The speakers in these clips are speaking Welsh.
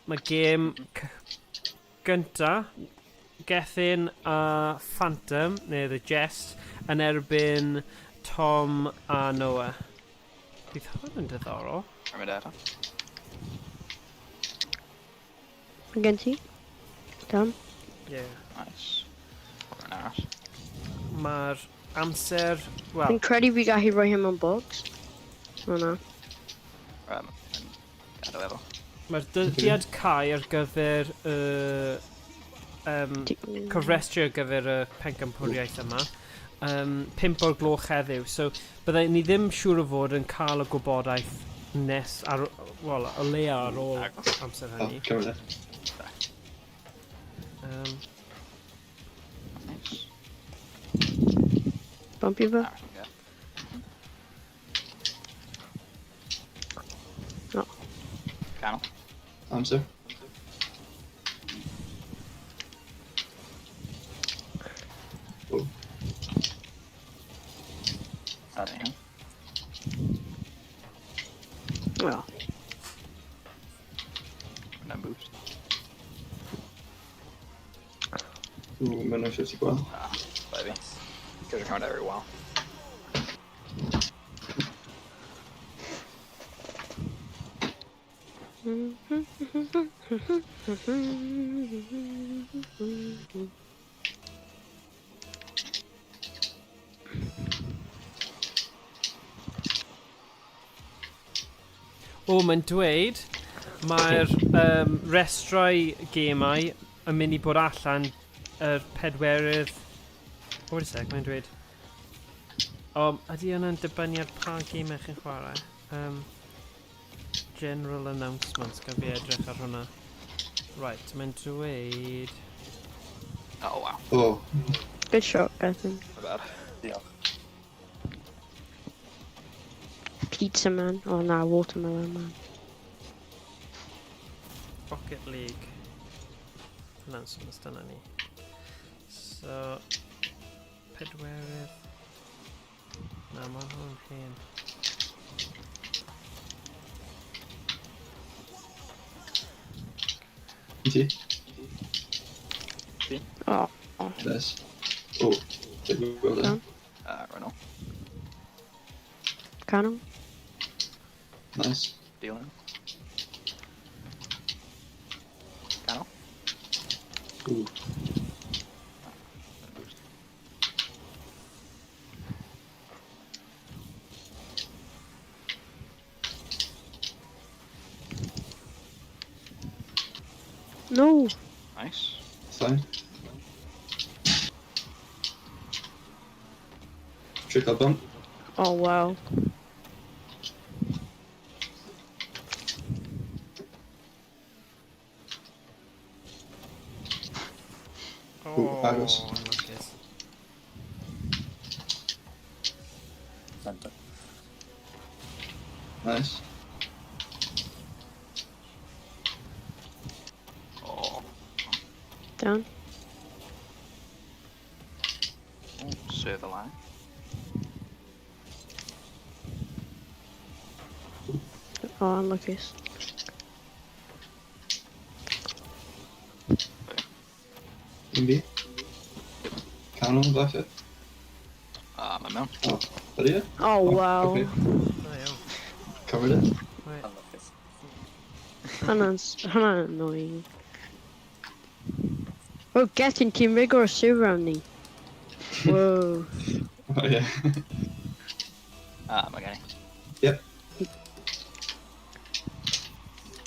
Mae gêm gynta, Gethin a Phantom, neu The Jest, yn erbyn Tom a Noah. Bydd hwn yn diddorol. Rwy'n mynd eto. Mae gen ti? Dan? Yeah. Nice. Rwy'n arall. Mae'r amser... Wel... Fi'n credu fi gallu rhoi hyn mewn box. O na. Gadael efo. Mae'r dyddiad cau ar gyfer y um, cofrestru ar gyfer y pencampwriaeth yma. 5 o'r gloch heddiw. So byddai ni ddim siŵr o fod yn cael y gwybodaeth nes ar, well, o leia ar ôl amser hynny. Oh, cymryd e. Nice. Bumpio fe. No. Canol. Amser. Oh. Sorry. Oh. No boost. Ooh, mae'n 50 gweld. Ah, baby. Guys are coming every while. O, mae'n dweud mae'r restrau gemau yn mynd i bod allan yr pedwerydd... Wait a sec, mae'n dweud... O, ydy hwnna'n dibynnu ar pa gemau chi'n chwarae? General announcements, gan fi edrych ar hwnna. Right, mae'n dweud... Oh, wow. Oh. Good shot, Gethin. My bad. Diolch. Pizza man. Oh, na, watermelon man. Rocket League. Announcements, dyna ni. So... Pedwerydd... Na, mae hwn hen. Ti? Oh. Nice. Oh, take well done. Renault. Canol. Nice. Dealing. Canol. Ooh. No. Nice. Fine. Trick up bump. Oh wow. Oh, agos. Unluckies. Center. Nice. Oh. Down. Oh, serve the line. Oh, unluckies. MB. Canol, falle. My mewn. Oh, ydy e? Oh, wow. Okay. Da iawn. Covered it. Right. Unluckies. Hwnna'n annoying. Oh, Gethin, ti'n rigor server am ni. Whoa. Oh, yeah. Ah, mae gen i. Yep.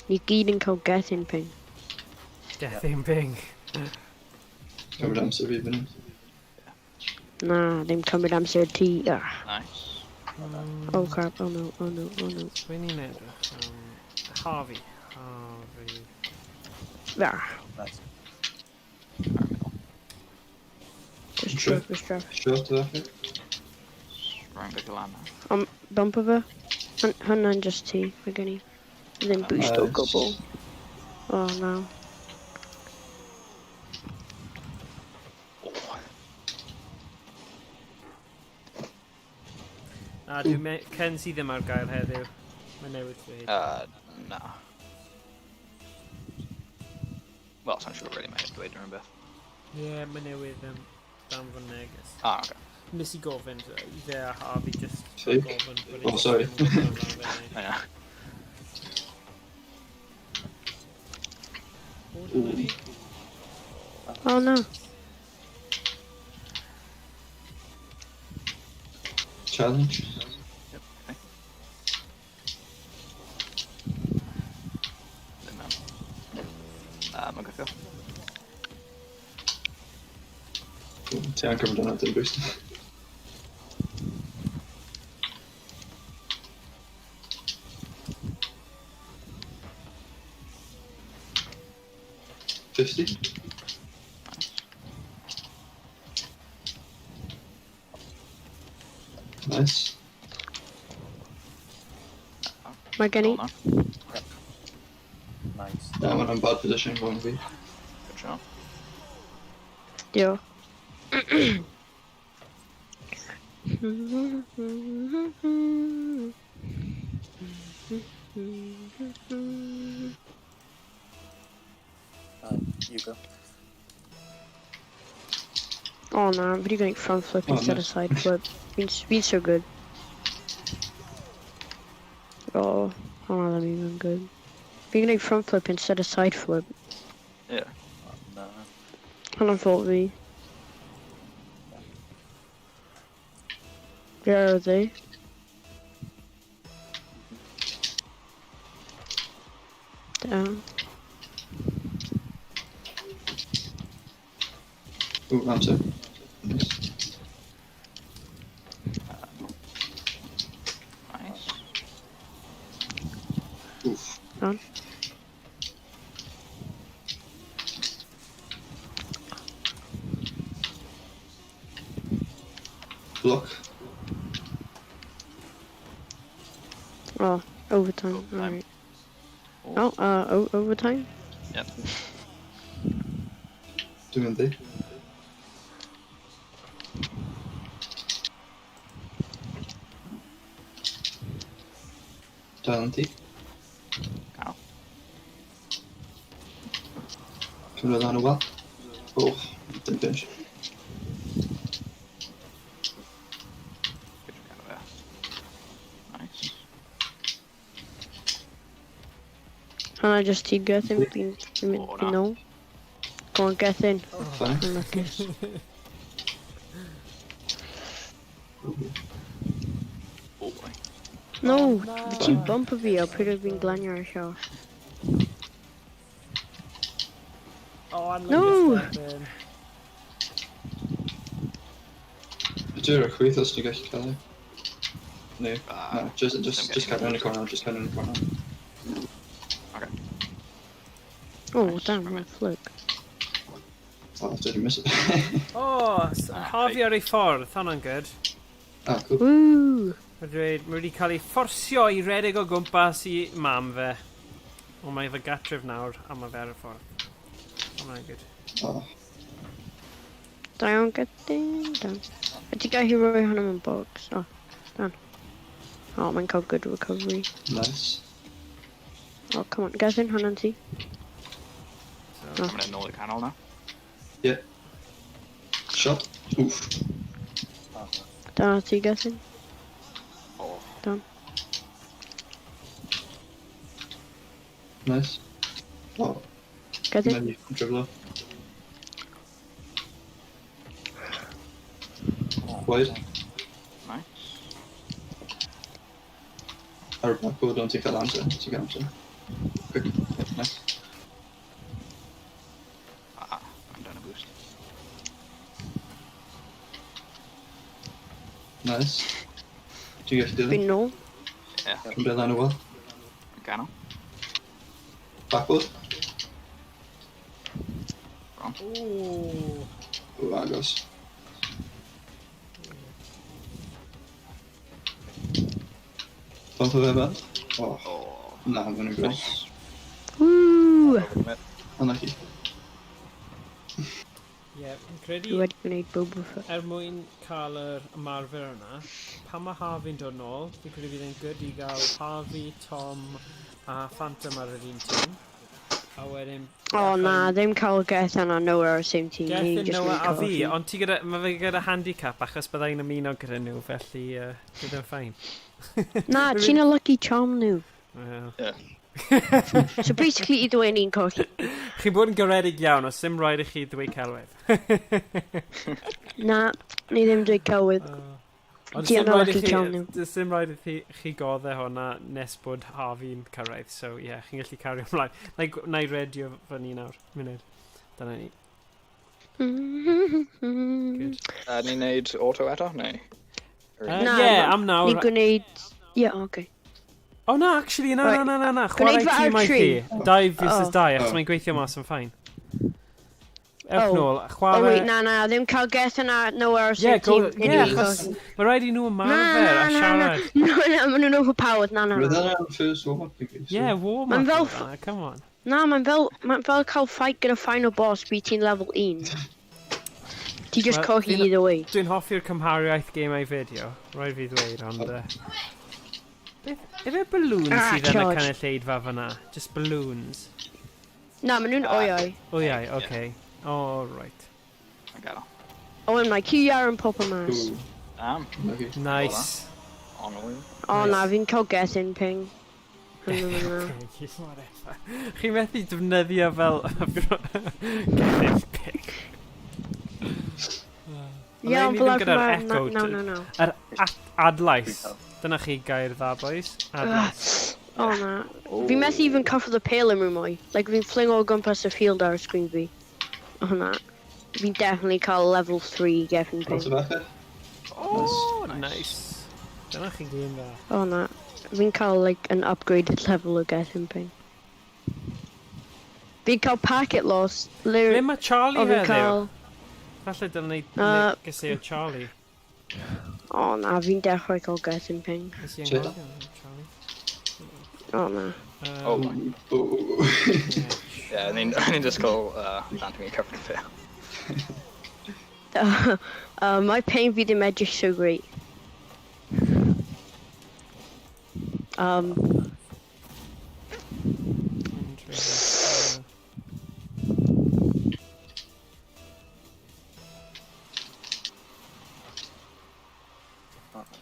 Ni gyd yn cael Gethin ping. Gethin ping. Cymryd amser fi fyny. Na, ddim cymryd amser ti. Ah. Nice. Oh crap, oh no, oh no, oh no. Dwi'n ni'n edrych? Harvey. Harvey. Ah. Nice. Ar middle. Just Sure. drop, just drop. Shot, falle. Rwy'n big lan na. Bump o fe. Hwnna'n just ti, mae gen i. Ddim boost o Nice. gwbl. Oh no. Na, dwi'n Ken sydd ddim ar gael heddiw. Mae newydd dweud. Na. Wel, sa'n siŵr really mae dweud unrhyw beth. Ie, yeah, mae newydd danfon neges. Ah, okay. Nes i gofyn i fe a Harvey just Fake. gofyn. Bod Oh, sorry. Yeah. Ooh. Oh no. Challenge. Yep, okay. Ddim mewn. Mae'n gyffio. Ti angen cymryd hwnna, dim boost. 50? Nice. Mae gen i. Roll now. Nice. That one, I'm bad position going to be. Good shot. Diolch. You go. Oh no, I'm really going front flip Oh, instead of nice. side flip. Been so good. Oh, oh no, I'm even good. Fi'n gwneud front flip instead of side flip. Yeah. Oh, na. Hwnna'n fault fi. Where are they? Down. Ooh, Ramsey. Nice. Nice. Oof. Down. Block. Oh, overtime. Overtime. Alright. Oh, Oh, overtime? Yep. Dwi'n mynd i. Dal yn ti. Cael. Cymryd lan o wel. Oh, dim pinch. Good job there. Nice. Hwnna just ti Gethin, fi'n mynd O, fi na. nôl. Go on, Gethin. Fine. Yn lwcus. Oh boy. No, na. ti bumper fi a pryd oedd fi'n glanio ar y llawr. Oh, I'm No. Gethin. Dwi'n rhaid chwith os ti'n gallu cael ei. Neu, Ah, na, just dim cadw yn y corner, just cadw yn y corner. Okay. Oh, Nice. damn, what a flick. Oh, did you miss it? Oh, Ah, Harvey ar ei ffordd, hwnna'n good. Ah, cool. Woo! Mae dweud, mae wedi cael ei fforsio i redeg o gwmpas i mam fe. Ond mae fe gatref nawr, a mae fe ar y ffordd. Hwnna'n good. Oh, Da iawn, Gethin. Da. Ydy gallu rhoi hwnna mewn box? Oh, dan. Oh, mae'n cael good recovery. Nice. Oh, come on, Gethin, hwnna'n ti. So, Oh. I'm gonna nôl i'r canol now. Yeah. Shot. Oof. Oh, Da ti, Gethin. Oh, Dan. Nice. Oh, Gethin. then you dribble. Oh, Wide. Nice. Ar y backboard, ond ti'n cael amser. Ti'n cael amser. Quick. Yeah, nice. Ah, I'm down a boost. Nice. Ti'n gallu dilyn? Fi'n nôl. Yeah, Cymryd lan y wal. Canol. Backboard. Wrong. Ooh. O, agos. Bump o fe bant. Oh, Oh, na, mae'n yn gros. nice. Woo! Overcommit. Unlucky. Ie, yeah, fi'n credu Dwi wedi gwneud Boba Fett. er mwyn cael yr ymarfer yna, pan mae Harvey'n dod nôl, fi'n credu fydd e'n good i gael Harvey, Tom a Phantom ar yr un tîm. A wedyn... O na, ddim cael Gethin a Noah ar y same team. Ni Gethin, jyst Noah mynd a fi, colli. ond ti gyda, mae fe gyda handicap achos byddai'n ymuno gyda nhw, felly bydd yn fine. Na, ti'n y lucky charm nhw. Well. Yeah. So basically, either way ni'n colli. Chi'n bod yn garedig iawn, os dim rhaid i chi ddweud celwydd. Na, ni ddim dweud celwydd. Ond Ti dim yn rhaid i lucky chi, charm nhw. does dim rhaid i chi, chi goddau hwnna nes bod Harvey'n cyrraedd, so ie, yeah, chi'n gallu cario ymlaen. Na i, na i redio fyny nawr, munud. Dyna ni. Good. Ni'n neud auto eto, neu? Na, yeah, ma- am nawr. Ni'n gwneud... Ie, yeah, oce. Oh na, actually, na, Right. na, na, na, na. Gwneud Chwarae fe ar tîmau tri. chi. 2 versus Oh. 2, achos Oh. mae'n gweithio mas yn fine. Ewch Oh. nôl, Oh chwarae... wait, na, na, ddim cael Gethin a Noah ar y Yeah, same team. go, Ni yeah, ni'n achos colli. mae rhaid i nhw Na, ymarfer a na, na, na, siarad. na, na, maen nhw'n overpowered, na, na, Roedd na. hwnna'n first warm-up i fi. so- Yeah, warm Mae'n up. fel fel... Come on. Na, mae'n fel, mae'n fel cael fight gyda final boss fi ti'n level 1. Ti just Wel, colli fi'n- either way. Dwi'n hoffi'r cymhariaeth gemau fideo, rhaid fi ddweud, ond... Beth, efe balloons Ah, sydd yn y charge. cynulleidfa fyna? Just balloons. Na, maen nhw'n oioi. O iau, oce. Oh, right. I got it. O, mae QR yn popo mas. Ooh, Damn. lucky. Nice. On oil. O na, Nice. fi'n cael Gethin ping. Na, na, na. Okay, whatever. Chi'n methu defnyddio fel... Gethin pick. Ie, Ond ond ni fel ddim arfer gyda'r ma- echo. Na, na, na. Yr adlais. Dyna chi gair dda, boys. Adlais. O na. Fi methu even cyffwrdd y pale yn mwy. Like, fi'n fling o gwmpas y field ar y screen fi. O na. Fi'n definitely cael level 3 Gethin Lot ping. o bach e? Oh, nice. Dyna chi gêm dda. O na. Fi'n cael, like, an upgraded level o Gethin ping. Fi'n cael packet loss. Ble Literally. mae Charlie O, fi'n heddiw? cael... Falle dylen ni negeseuo Charlie. O na, fi'n dechrau cael Gethin ping. Nes i Che? anghofio am Charlie. O na. Oh my. Ooh. Yeah. Yeah, ni'n ni'n just cael Phantom i covered fail. My ping fi ddim edrych so great. Interesting.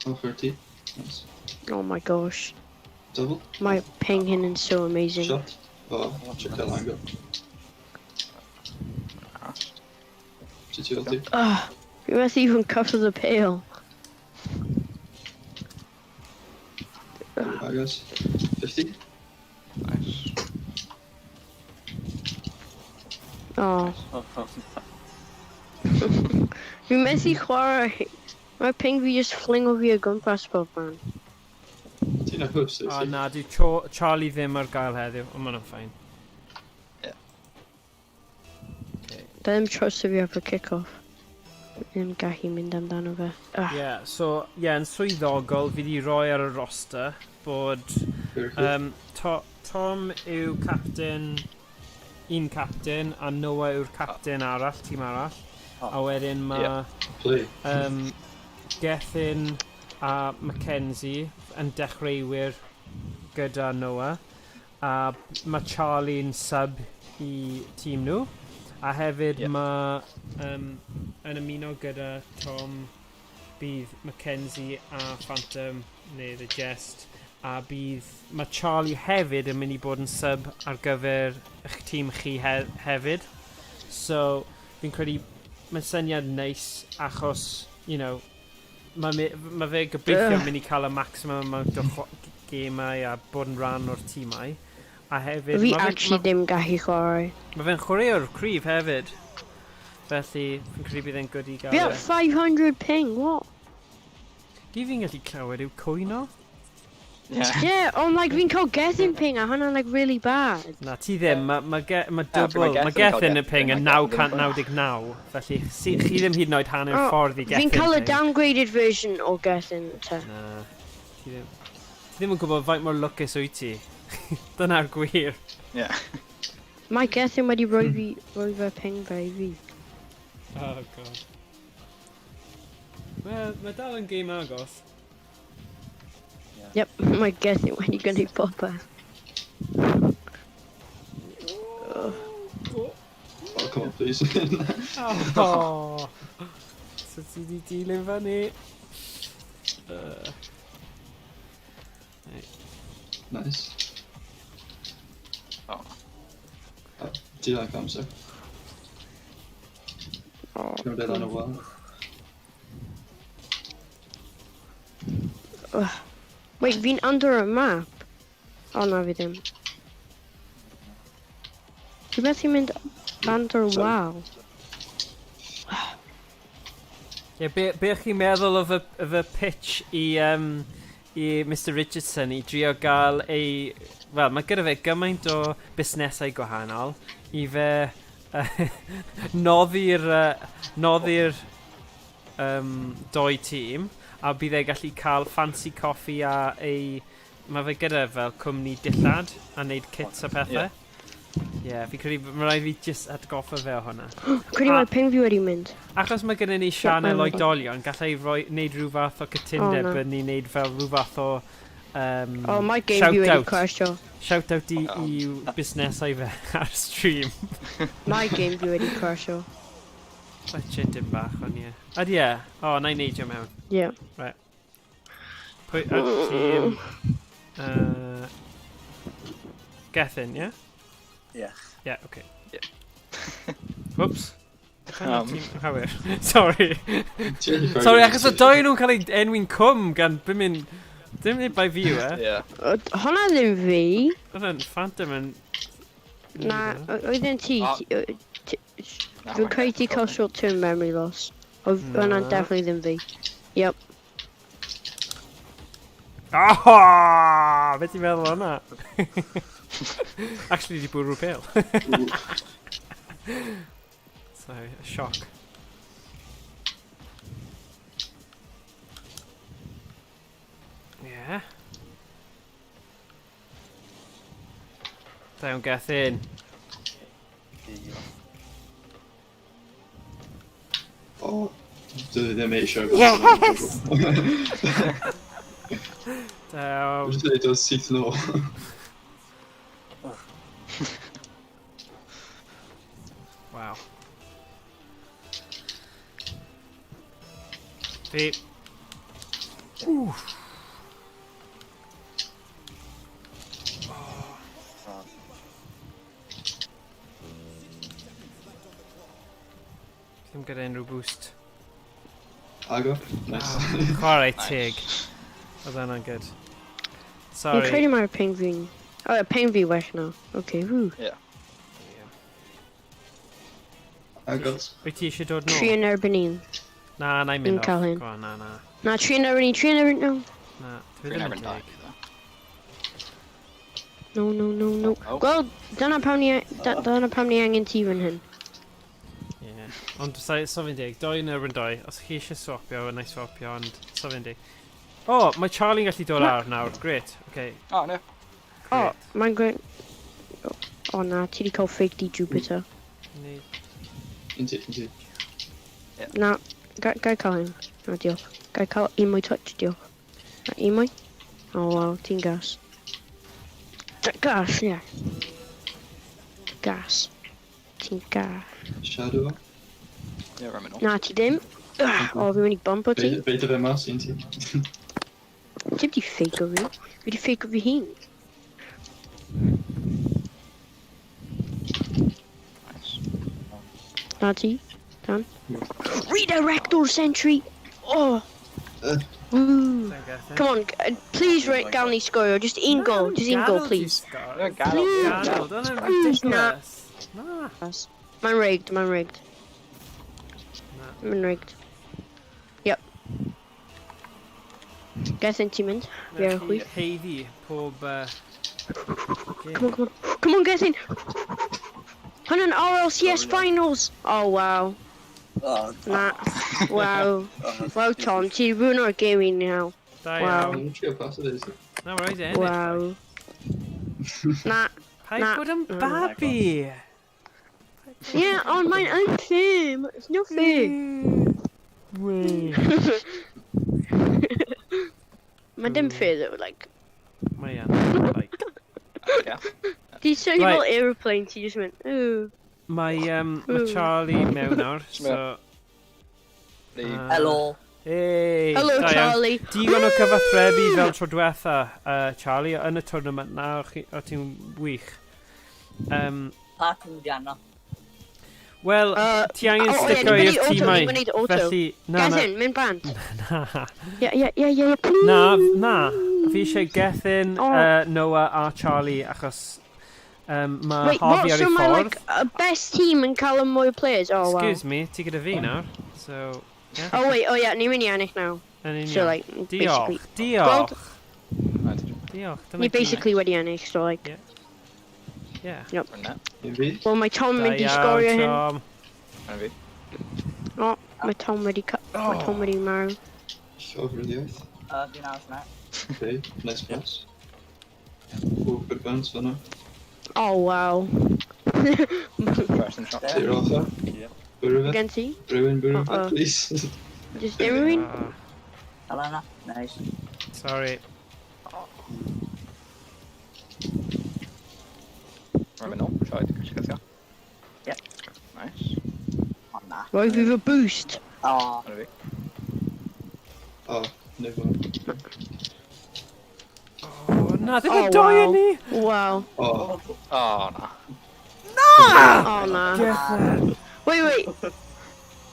Oh, 30. Nice. Oh my gosh. Double. My ping hyn yn so amazing. Shot. Oh, check that angle. Ti ti ulti? Ugh, fi methu even cyffwrdd y pale. Alright, guys. 50. Nice. Oh. Oh, oh, Fi methu chwarae. Mae ping fi just fling o fi o gwmpas bob man. Ti'n a host, O ti? na, dyw Charlie ddim ar gael heddiw, ond ma'n fine. Da ddim trust fi efo kick-off. Ddim gallu mynd amdano fe. Ah. Yeah, so, yeah, yn swyddogol, fi di roi ar y roster bod Very cool. Tom yw captain, un captain, a Noah yw'r captain arall, tîm arall. Oh. A wedyn mae Yeah. Play. Gethin a Mackenzie yn dechreuwyr gyda Noah. A mae Charlie'n sub i tîm nhw. A hefyd Ie. mae yn ymuno gyda Tom bydd Mackenzie a Phantom neu The Jest a bydd mae Charlie hefyd yn mynd i bod yn sub ar gyfer eich tîm chi hefyd. So fi'n credu mae'n syniad neis achos, mae fe gobeithio Ugh. mynd i cael y maximum amount o gemau a bod yn rhan o'r tîmau. A hefyd, Fi ma' actually ddim gallu chwarae. ma' fe'n chwaraewr cryf hefyd. Felly, fi'n credu bydd e'n good i gael Fi at e. 500 ping, what? Gyd fi'n gallu clywed yw cwyno. Yeah. Yeah, ond like fi'n cael Gethin ping a hwnna'n like really bad. Na, ti ddim. Mae ma, ma Yeah, double, mae mae Gethin yn cael Gethin y ping yn Gethin, mae Gethin ddim 999. Felly, si, chi ddim hyd yn oed hanner Oh, ffordd i Gethin Fi'n cael y ping. downgraded version o Gethin te. Na, ti ddim. Ti ddim yn gwybod faint mor lwcus wyt ti. Dyna'r gwir. Yeah. Mae Gethin wedi rhoi fi, rhoi fe ping fe i fi. Oh, god. Wel, mae dal yn gêm agos. Yep, mae Gethin wedi gwneud popeth. Oh, come on, please. Oh. So ti di dilyn fyny. Nice. Oh. Do you like amser? Oh, Dwi'n dod yn y wal. Wait, fi'n under y map. O, na fi ddim. Fi methu mynd under Sorry. wal. Ie, be chi'n meddwl o fy pitch i Mr Richardson i drio gael ei... Wel, mae gyda fe gymaint o busnesau gwahanol i fe noddi'r doi tîm a bydd e gallu cael fancy coffee a ei... Mae fe gyda fel cwmni dillad a wneud kits a pethau. Ie, yeah, fi credu mae rhaid fi jyst atgoffa fe o hwnna. Credu mae ping fi wedi mynd. Achos mae gennym ni sianel mae'n oedolion, gallai roi, wneud rhyw fath o cytundeb O, na. yn ni wneud fel rhyw fath o Oh, mae game fi wedi shout-out. crashio. Shout out i, Oh. i busnesau fe ar stream. Mae game fi wedi crashio. Budget dim bach, ond ie. Ydy e? O, na i neidio mewn. Yeah. Pwy, a tîm... Gethin, ie? Yeah. Yeah, okay. Yeah. Whoops. Cywir. Sorry. Sorry, achos o doi nhw'n cael ei enwi'n cwm gan bym mynd... Dim nid bai fi yw e. Yeah. Hwnna ddim fi. Oedd yn Phantom yn... Na, oedd yn ti. O. Na, Dwi'n mae'n credu ti cael short term memory loss. Oedd hwnna'n Na. definitely ddim fi. Yep. Oh! Be ti'n meddwl o hwnna? Actually, di bwrw pêl. Sorry, a shock. Yeah. Da iawn, Gethin. Diolch. Oh, dwi ddim eisiau. Yes! Da iawn. Dwi'n dweud o syth nôl. Wow. Fi. Wff. Oh. Ddim gyda unrhyw boost. Agor. Nice. Chwarae teg. Oedd hwnna'n good. Fi'n Sorry. credu mae'r ping fi'n... Oh, yeah, ping fi well now. Okay, whew. Yeah. Agor. Wyt ti eisiau dod nôl? Tri yn erbyn un. Na, na i mynd Fi'n off. cael hyn. Go on, na, na. Na, tri yn erbyn un, tri yn erbyn... No. Na, dwi Dwi'n ddim erbyn yn dau. teg. No, no, no, no. Oh. Wel, dyna pam ni, dyna pam ni angen ti fan hyn. Ie. Ond so fi'n deg, doi yn erbyn doi. Os chi eisiau swapio, na i swapio, ond so fi'n deg. O, oh, mae Charlie'n gallu dod ar nawr. Great. Okay. Oh, no. O, Great. mae'n gwe... O na, ti di cael fake di Jupiter. Neu- Un ti, un ti. Na, gai cael hyn. Na, diolch. Gai cael un mwy touch, diolch. Na, un mwy? O, waw, ti'n gas. Gas, ie. Yeah. Gas. Ti'n gas. Shadow. Yeah, rhaid mynd nôl. Na, ti ddim. Ah, o, fi'n mynd i bumpo ti. Beid fe mas, un ti. Ti wedi fake o fi. Fi wedi fake o fi hun. Nice. Na ti. Dan. Redirect or sentry! Oh! Woo. Don't get it. Come on, please, right, gawn ni sgorio. Just un goal, just un goal, please. Yeah, gadal. Gadal, dyna'n Please, na. ridiculous. Na. Mae'n rigged, mae'n rigged. Na. Mae'n rigged. Yep. Gethin, ti'n mynd? Fi ar y chwith. Heiddi pob game. Come on, come on. Come on, Gethin! Hwnna'n RLCS finals! Oh, wow. Oh, Na. Wow. oh, Wow, Tom, ti'n ruino'r game i now. Da Wow. iawn. Dwi'n trio pas o ddeud. Na, mae rhaid i ennill. Wow. Na. Paid Na. bod yn Na. babi. Yeah, ond mae'n unfair. It's not fair. Wee. Mae dim fair though, like. Mae yn, like. Yeah. Ti'n swnio Right. fel aeroplane, ti just mynd, ooh. Mae, mae Charlie mewn nawr, so... Hello. Hey, Hello, da iawn. Charlie. Digon o cyfathrebu fel tro diwetha, Charlie, yn y tournament na, o ti'n wych. Pa tîm di arno? Wel, ti angen oh, ie, stico ni'n i'r mynd i auto, tîmau. ni'n mynd i auto. Felly, na, na, Gethin, mynd bant. na. Ie, ie, ie, ie, please. Na, na. Fi eisiau Gethin, Oh. Noah a Charlie, achos mae Wait, what? Harvey ar So ei mae, ffordd. like, y best team yn cael y mwy o players? Oh, wow. Excuse me, ti gyda fi nawr. So, yeah. Oh, wait, oh yeah, ni'n mynd i ennill now. Yn union. So, like, Diolch, basically... diolch. Diolch. Dyna Ni gyd. basically wedi ennill, so, like... Yeah. Un fi. Wel, mae Tom Da mynd i iawn, sgorio hyn. Tom. O, mae Tom wedi... Mae Tom wedi marw. Llofruddiaeth. Fi'n aros na. Okay, nice pass. Oh, good bounce fan'na. Oh, wow. First shot. Ti'r ochr. Ie. Bwrw fe. Gen ti? Rhywun bwrw fe, Uh-oh. please. Just unrhyw un? Ah, Hello na. Nice. sorry. Rwy'n nôl, tried, gallu gael. Ie. Nice. O na. Roi fi fy boost. O. Yna fi. Oh, never. Oh, na, ddim Oh, yn doi wow. yn ni. Wow. Oh, O, na. Oh, na. Gethin. Wait, wait.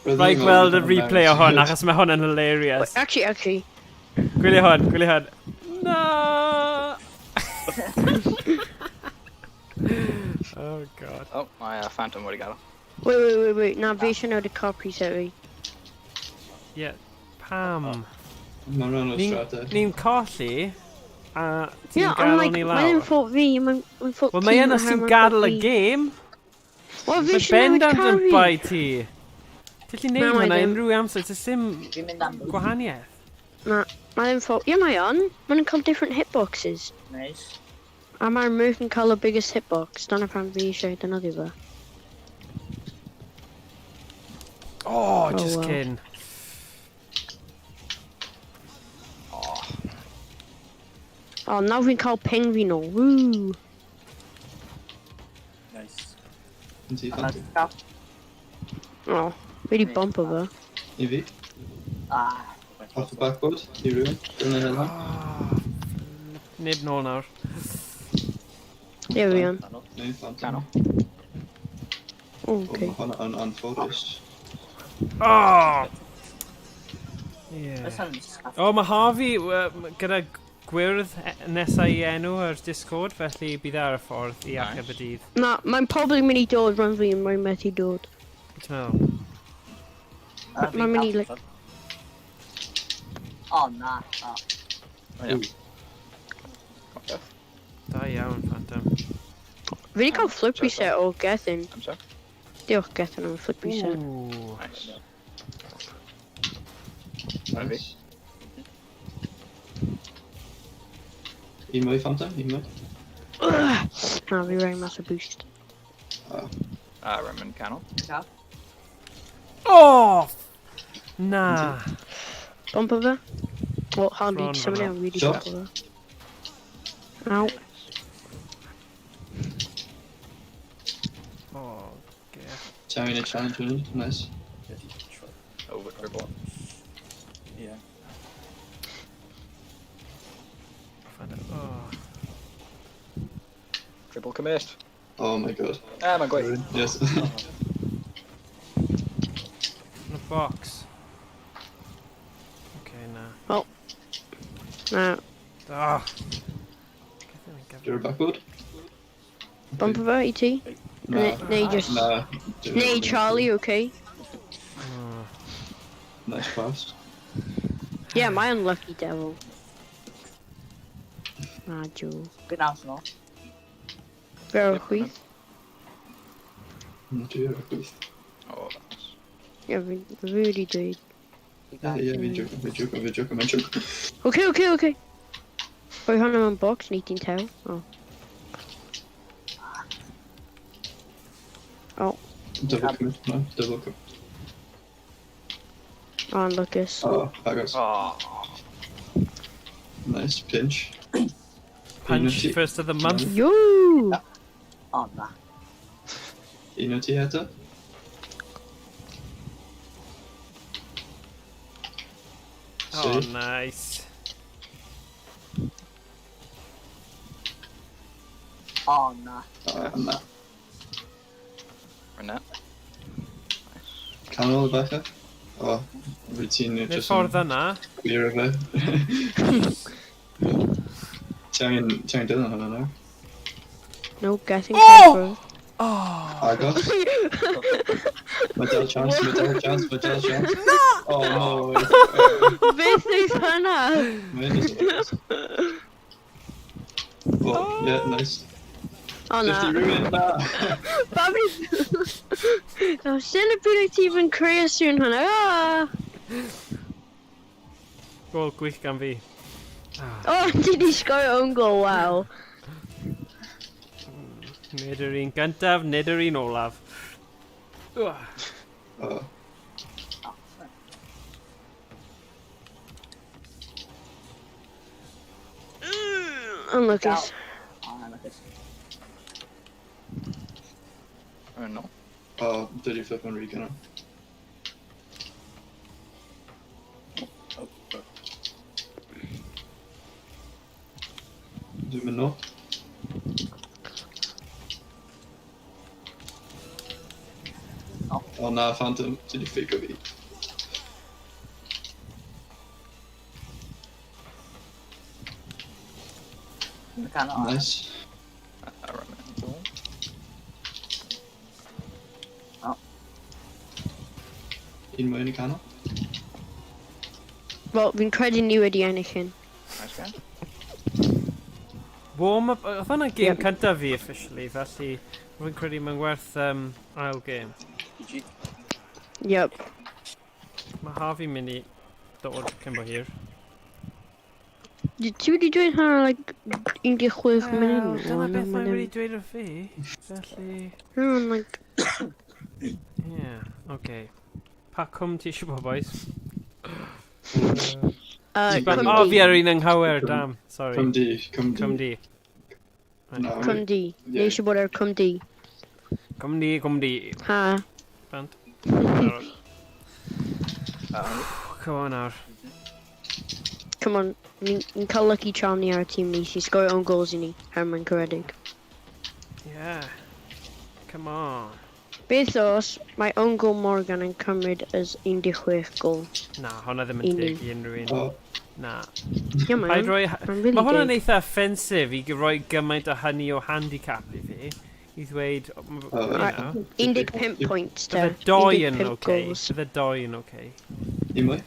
Rhaid gweld y replay o hwn, achos mae hwn yn hilarious. Actually, actually. Gwylio hwn, gwylio hwn. Na! Oh, God. Oh, mae Phantom wedi gael. Wait, wait, wait, wait. Na, fi eisiau newid y car preset fi. Yeah, pam. Mae'n rhan o'r Ni'n strateg. ni colli, a ti'n Yeah, I'm gadael like, ni mae ddim lawr. fault fi, mae'n fault Wel, mae tîm yn os ti'n oherwydd mae'n gadael y fault fi. gêm. Wel, fi Mae eisiau newid bendant car yn fi. bai ti. Ti'n gallu Na, neud mae hwnna ddim. unrhyw amser, does dim Fi'n mynd am boost. gwahaniaeth. Na, mae ddim fault. Ie, mae on. Mae'n cael different hitboxes. Nice. A mae'r Merc yn cael y biggest hitbox. Dyna pam fi eisiau defnyddio fe. Oh, just wow. cyn. O, Oh, nawr fi'n cael ping fi nôl. Woo! Nice. Un ti, Yna Phantom. ti'n cael? Oh, fi di bumpo fe. Un fi. Ah. Off the backboard. I rhywun. Dyna hynna. Oh, neb nôl nawr. Ie, fi yn. Neu Phantom. Canol. Oh, Oh, okay. mae hwnna yn anffodus. Oh! Yeah. Oes yn scaff. O, mae Harvey gyda gwyrdd nesau i enw ar Discord, felly bydd ar y ffordd i achub y dydd. Na, mae'n probably mynd i dod rhan fi, mae'n methu dod. Ti'n meddwl? Mae'n mynd i, like- O na. O. Ie. Popeth. Da iawn, Phantom. Fi wedi cael flip reset o Gethin. Amser. Diolch Gethin am y flip reset. Ooh. Nice. Yna fi. Nice. Un mwy, Phantom? Un mwy? Ugh. Na, fi rhaid mas o boost. A rwy'n mynd canol. Cael? Oh! Na. Bumpo fe? Well, hardly, Bron someone fan'na. else really Shot. bumpo fe. Ow. Oh, yeah. Ti angen y challenge hwnnw. Nice. Over dribble. Ie. Phantom. Oh. Dribble commit. Oh my god. Ah, mae'n gweith. Rhywun. Yes. In a box. Okay, na. Na, Ah. Gethin yn gyflym. You're a backboard? bumpo fe i ti? Na. Neu just... Na. Neu Charlie, okay. Oh. Nice pass. Yeah, my unlucky devil. Na, Joe. Fi'n aros nôl. Fe o'r Yep, chwith? Na, dwi ar y chwith. O, nice. Ie, fi wedi dweud. Ie, ie, fi'n joke, fi'n joke, fi'n joke, fi'n joke. Okay. Rhoi hwnna mewn box, neu ti'n tew. Oh. Oh, Double commit, no, double commit. oh, Lucas. Oh, agos. O, Nice, pinch. Punch Unity. first of the month. Yo! O, na. Un o ti eto? Oh, Safe. nice. O, na. O, na. Rwy'n net. Nice. Canol falle? O, rwy ti'n Nid just ffordd yn yna. clear o fe. Ti angen, ti angen dilyn hwnna nawr. No, getting Oh! oh! Oh! Agos. Mae dal chance, mae dal chance, mae dal chance. Oh, no way. Beth yw hwnna? Mae'n just agos. Oh, yeah, nice. O na. 50 rhywun, na. Babi... O, sy'n y byd wyt ti yn creu y sŵn hwnna? Ah! Gol gwych gan fi. Ah, O, ti di sgorio own goal, wow. Nid yr un gyntaf, nid yr un olaf. Ugh. Oh, O, sorry. Unluckus. O, na, lwcus. Rwy'n nôl. oh, did you flip on rhy gynnar? Oh, oh. Dwi'n mynd nôl. O. O na, Phantom, ti di ffeico fi. Yn y canol. Nice. Rwy'n mynd nôl. Un mwy yn y canol. Wel, fi'n credu ni wedi ennill hyn. Nice guy. Warm-up, oedd hwnna gêm Yep. cyntaf fi officially, felly rwy'n credu mae'n werth ail gêm. GG. Yep. Mae Harvey mynd i dod cyn bo hir. Ti wedi dweud hwnna, like, 16 munud Wel, nôl, Dyna a beth ma' mae'n ddim- wedi dweud wrth fi, felly... Hmm, like, Yeah, okay. Pa cwm ti eisiau bod, boys? Cwm O, Cwm fi ar D. un anghywir, damn. Sorry. Cwm D, Cwm D. Cwm D. Right. No, Cwm D. Yeah. Ni eisiau bod ar Cwm D. Cwm D, Cwm D. Ha. Bant. Barod. Uh, Come on nawr. Come on, ni'n ni cael lucky charm ni ar y tîm ni sy'n sgorio own goals i ni, er mwyn caredig. Yeah. Come on. Beth os mae own goal Morgan yn cymryd as 16 gol? Na, hwnna ddim yn I ni. teg i unrhyw un. O, Na. Ie, Paid mae'n. rhoi... Mae'n really Mae hwnna'n deg. eitha offensive i roi gymaint o hynny o handicap i fi. I ddweud, O, you know. 15 points te. Bydde doi yn 15 oce. goals. Bydde doi yn oce. un mwy?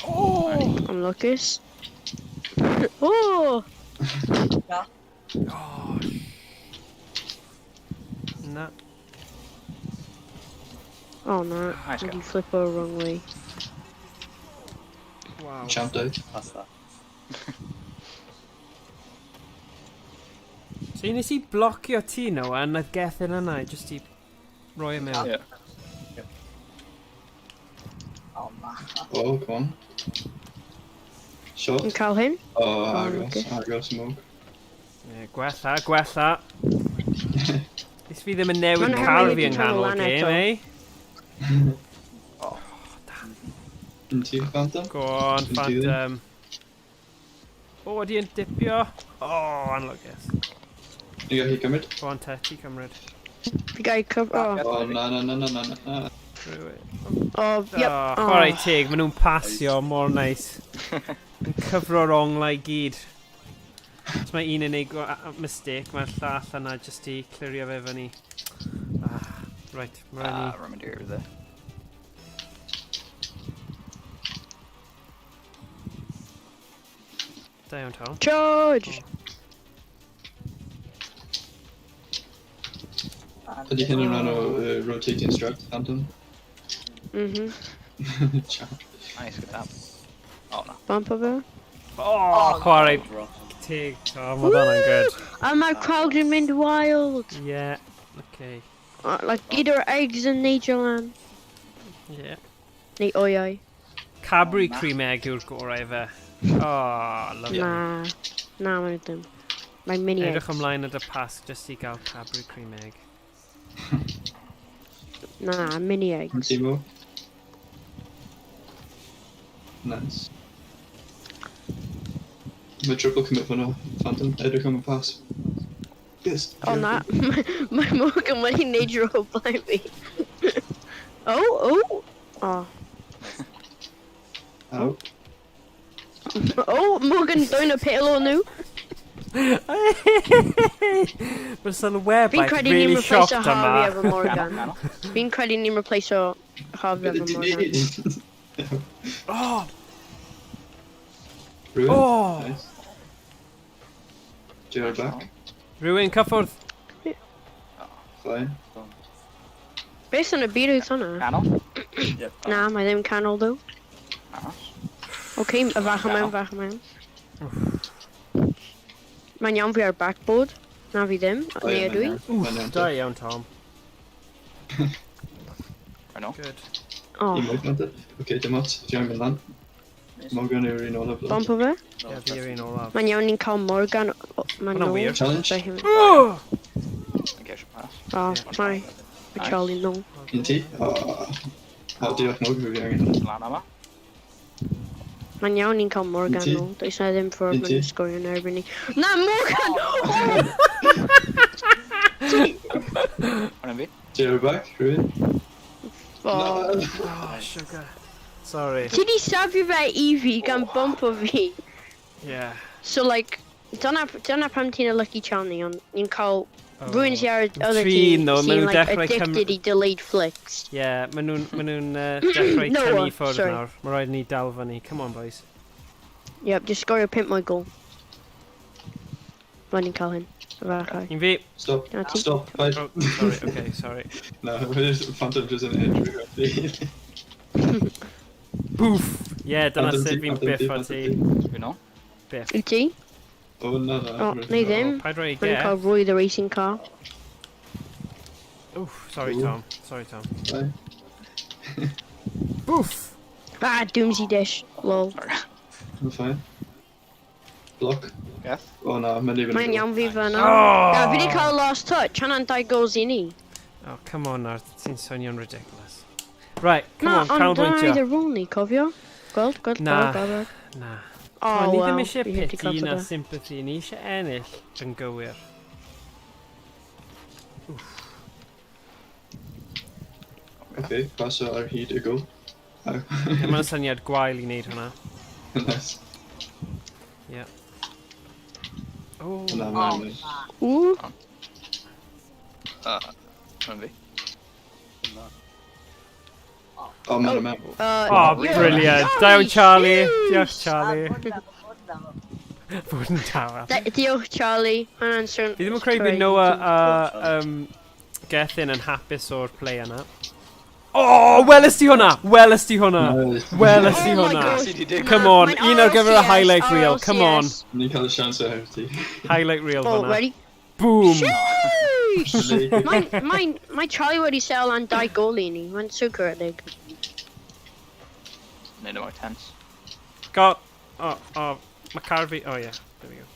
Oh! I'm lwcus. Oh! Na. Oh, Na. Oh na, Nice wedi go. flipo wrong way. Wow. Champ dive. Pass that. So nes i blocio ti, Noah, a nath Gethin yna i just i roi e mewn. Yeah. O, na. Oh, come on. Shot. Yn cael hyn? O, Oh, agos, okay. agos, smoke. Ie, gwella, gwella. Nes fi ddim yn newid Ma'n car rhaid fi i yng ti torri nghanol lan gêm, eto. eh? Oh. Un ti, Phantom? Go on, Yn dilyn. Phantom. O, ydi yn dipio? O, oh, anlwcus. Ni gallu cymryd? Go on, te, ti cymryd. Fi gael cyf... Oh, O, na, na, na, na, na, na, na. Rhywun. oh, yep. Oh, chwarae teg, maen nhw'n pasio mor neis. Yn cyfro'r onglau i gyd. Os mae un yn neud mistake, mae'r llall yna jyst i clirio fe fyny. Ah, right, mae rhaid ni. Rwy'n mynd i'r dde. Da iawn, Tom. Charge! Ydy hyn yn rhan o rotating strat, Phantom? Mhm. Champ. Nice, good tap. Oh, na. Bump o fe. Oh, chwarae teg, Tom, oedd hwnna'n good. A mae'r crowd yn mynd wild! Yeah, okay. Like, gyd o'r eggs yn neidio lan. Yeah. Neu oiau. Cadbury Oh, na. cream egg yw'r gorau fe. Oh, lovely. Na. Na, maen nhw ddim. Mae mini Edrych eggs. ymlaen at y Pasg jyst i gael Cadbury cream egg. Na, mini eggs. Timo. Nice. Mae triple commit fyna, Phantom. Edrych am y pass. Yes. O na, mae Morgan wedi neud o blaen fi. Oh, oh! Oh. Ow. Oh, Morgan dwyn y pêl o nhw. Mae'r sylwebau Fi'n credu ni'n really replace shocked Harvey yma. efo Morgan. Canol. Fi'n credu ni'n replace o Harvey Beth efo ti'n Morgan. neud? Oh! Rhywun. Oh! Nice. JR back. Rhywun cyffwrdd. Fine. Beth yn y byd oedd hwnna? Canol. Yep. Na, mae ddim canol ddo. Nice. Oce, y fach o mewn, fach o mewn. Mae'n iawn fi ar backboard. Na fi ddim, O, neu ie, ydw i. mae'n iawn. Mae'n iawn. Da iawn, Tom. I know. Good. O, Un mwy, Phantom. Oce, dim ots. Fi angen mynd lan. Morgan yw'r un olaf. bump o fe. Ie, fi yw'r un olaf. Mae'n iawn ni'n cael Morgan. Mae'n Hwnna'n nôl. weird. Challenge. Sorry, him. Oh! I guess you pass. O, Yeah. sorry. Mae Charlie nôl. Un ti? O, o, diolch Morgan, fi angen hwnna. Lan yma. Mae'n iawn ni'n cael Morgan Un ti? nôl. Does na ddim ffordd Un maen ti? nhw'n sgorio yn erbyn ni. Na, Morgan! Hwna'n fi. JR back, rhywun. Oh! Na. Oh, sugar. Sorry. Ti di safio fe i fi gan bump o fi. Yeah. So like, dyna pam ti'n y lucky charm ni, ond ni'n cael Oh. rhywun sy'n ar y other Trin team though, maen sy'n nhw'n like dechrau cym- addicted i delayed flicks. Yeah, maen nhw'n ma nhw dechrau Noah, tynnu ffwrdd sorry. nawr. Mae rhaid i ni dal fyny. Come on, boys. Yep, just sgorio pump mwy gol. Mae'n ni'n cael hyn. Efallai. Un fi. Stop. Na ti. Stop. Five. Oh, sorry, okay, sorry. No, Phantom just yn edrych ar fi. Boof! Yeah, dyna Phantom sut ti, fi'n Phantom ti, biff o Phantom ti. ti. Fi nôl. Biff. Wyt ti? O, na, na. O, neu ddim. Paid rhoi i Mae'n cael Geth. Roy the racing car. Oof, sorry Ooh. Tom. Sorry Tom. Fine. Boof! Ah, Doomsy Dish. Lol. Sorry. I'm fine. Block. Geth. O na, mae'n even. Mae'n iawn fi fyna. Oh! Na, fi wedi cael last touch. Hwnna'n dau goals i ni. Oh, come on nawr, ti'n swnio'n ridiculous. Right, come Na, on, ond dyna canolbwyntio. oedd y rôl ni, cofio? Gweld, gweld, Na. gweld, gweld, gweld. Na. Oh, Come on, ni well, ddim eisiau fi heb 'di pity cael na fe. sympathy, ni eisiau ennill yn gywir. Okay, paso ar hyd y gol. Ie, Mae'n syniad gwael i wneud hwnna. Nice. Oh. Na, Oh, mae'n nice. na. Ww, Hwna'n fi. O, mae'n mewn. Oh, yeah. brilliant. Da iawn, Charlie. Diolch, Charlie. Ah, fod yn dawel, Fod yn dawel. Diolch, Charlie. Hwnna'n swn... Fi ddim yn credu bod Noah a Gethin yn hapus o'r play yna. Oh, welys ti hwnna! Welys ti hwnna! Nice. Welys ti Oh my hwnna! gosh. Ti 'di digwydd. Come on, Mae'n un ar gyfer y RLCS, highlight reel, come on. RLCS. Ni'n cael y siawns o heb ti. Highlight reel Oh, fyna. ready? Boom! Sheesh! Mae Charlie wedi sel am dau gol i ni. Mae'n so caredig. Neud y mwy tense. Got... Oh, mae car fi... Oh, yeah, there we go.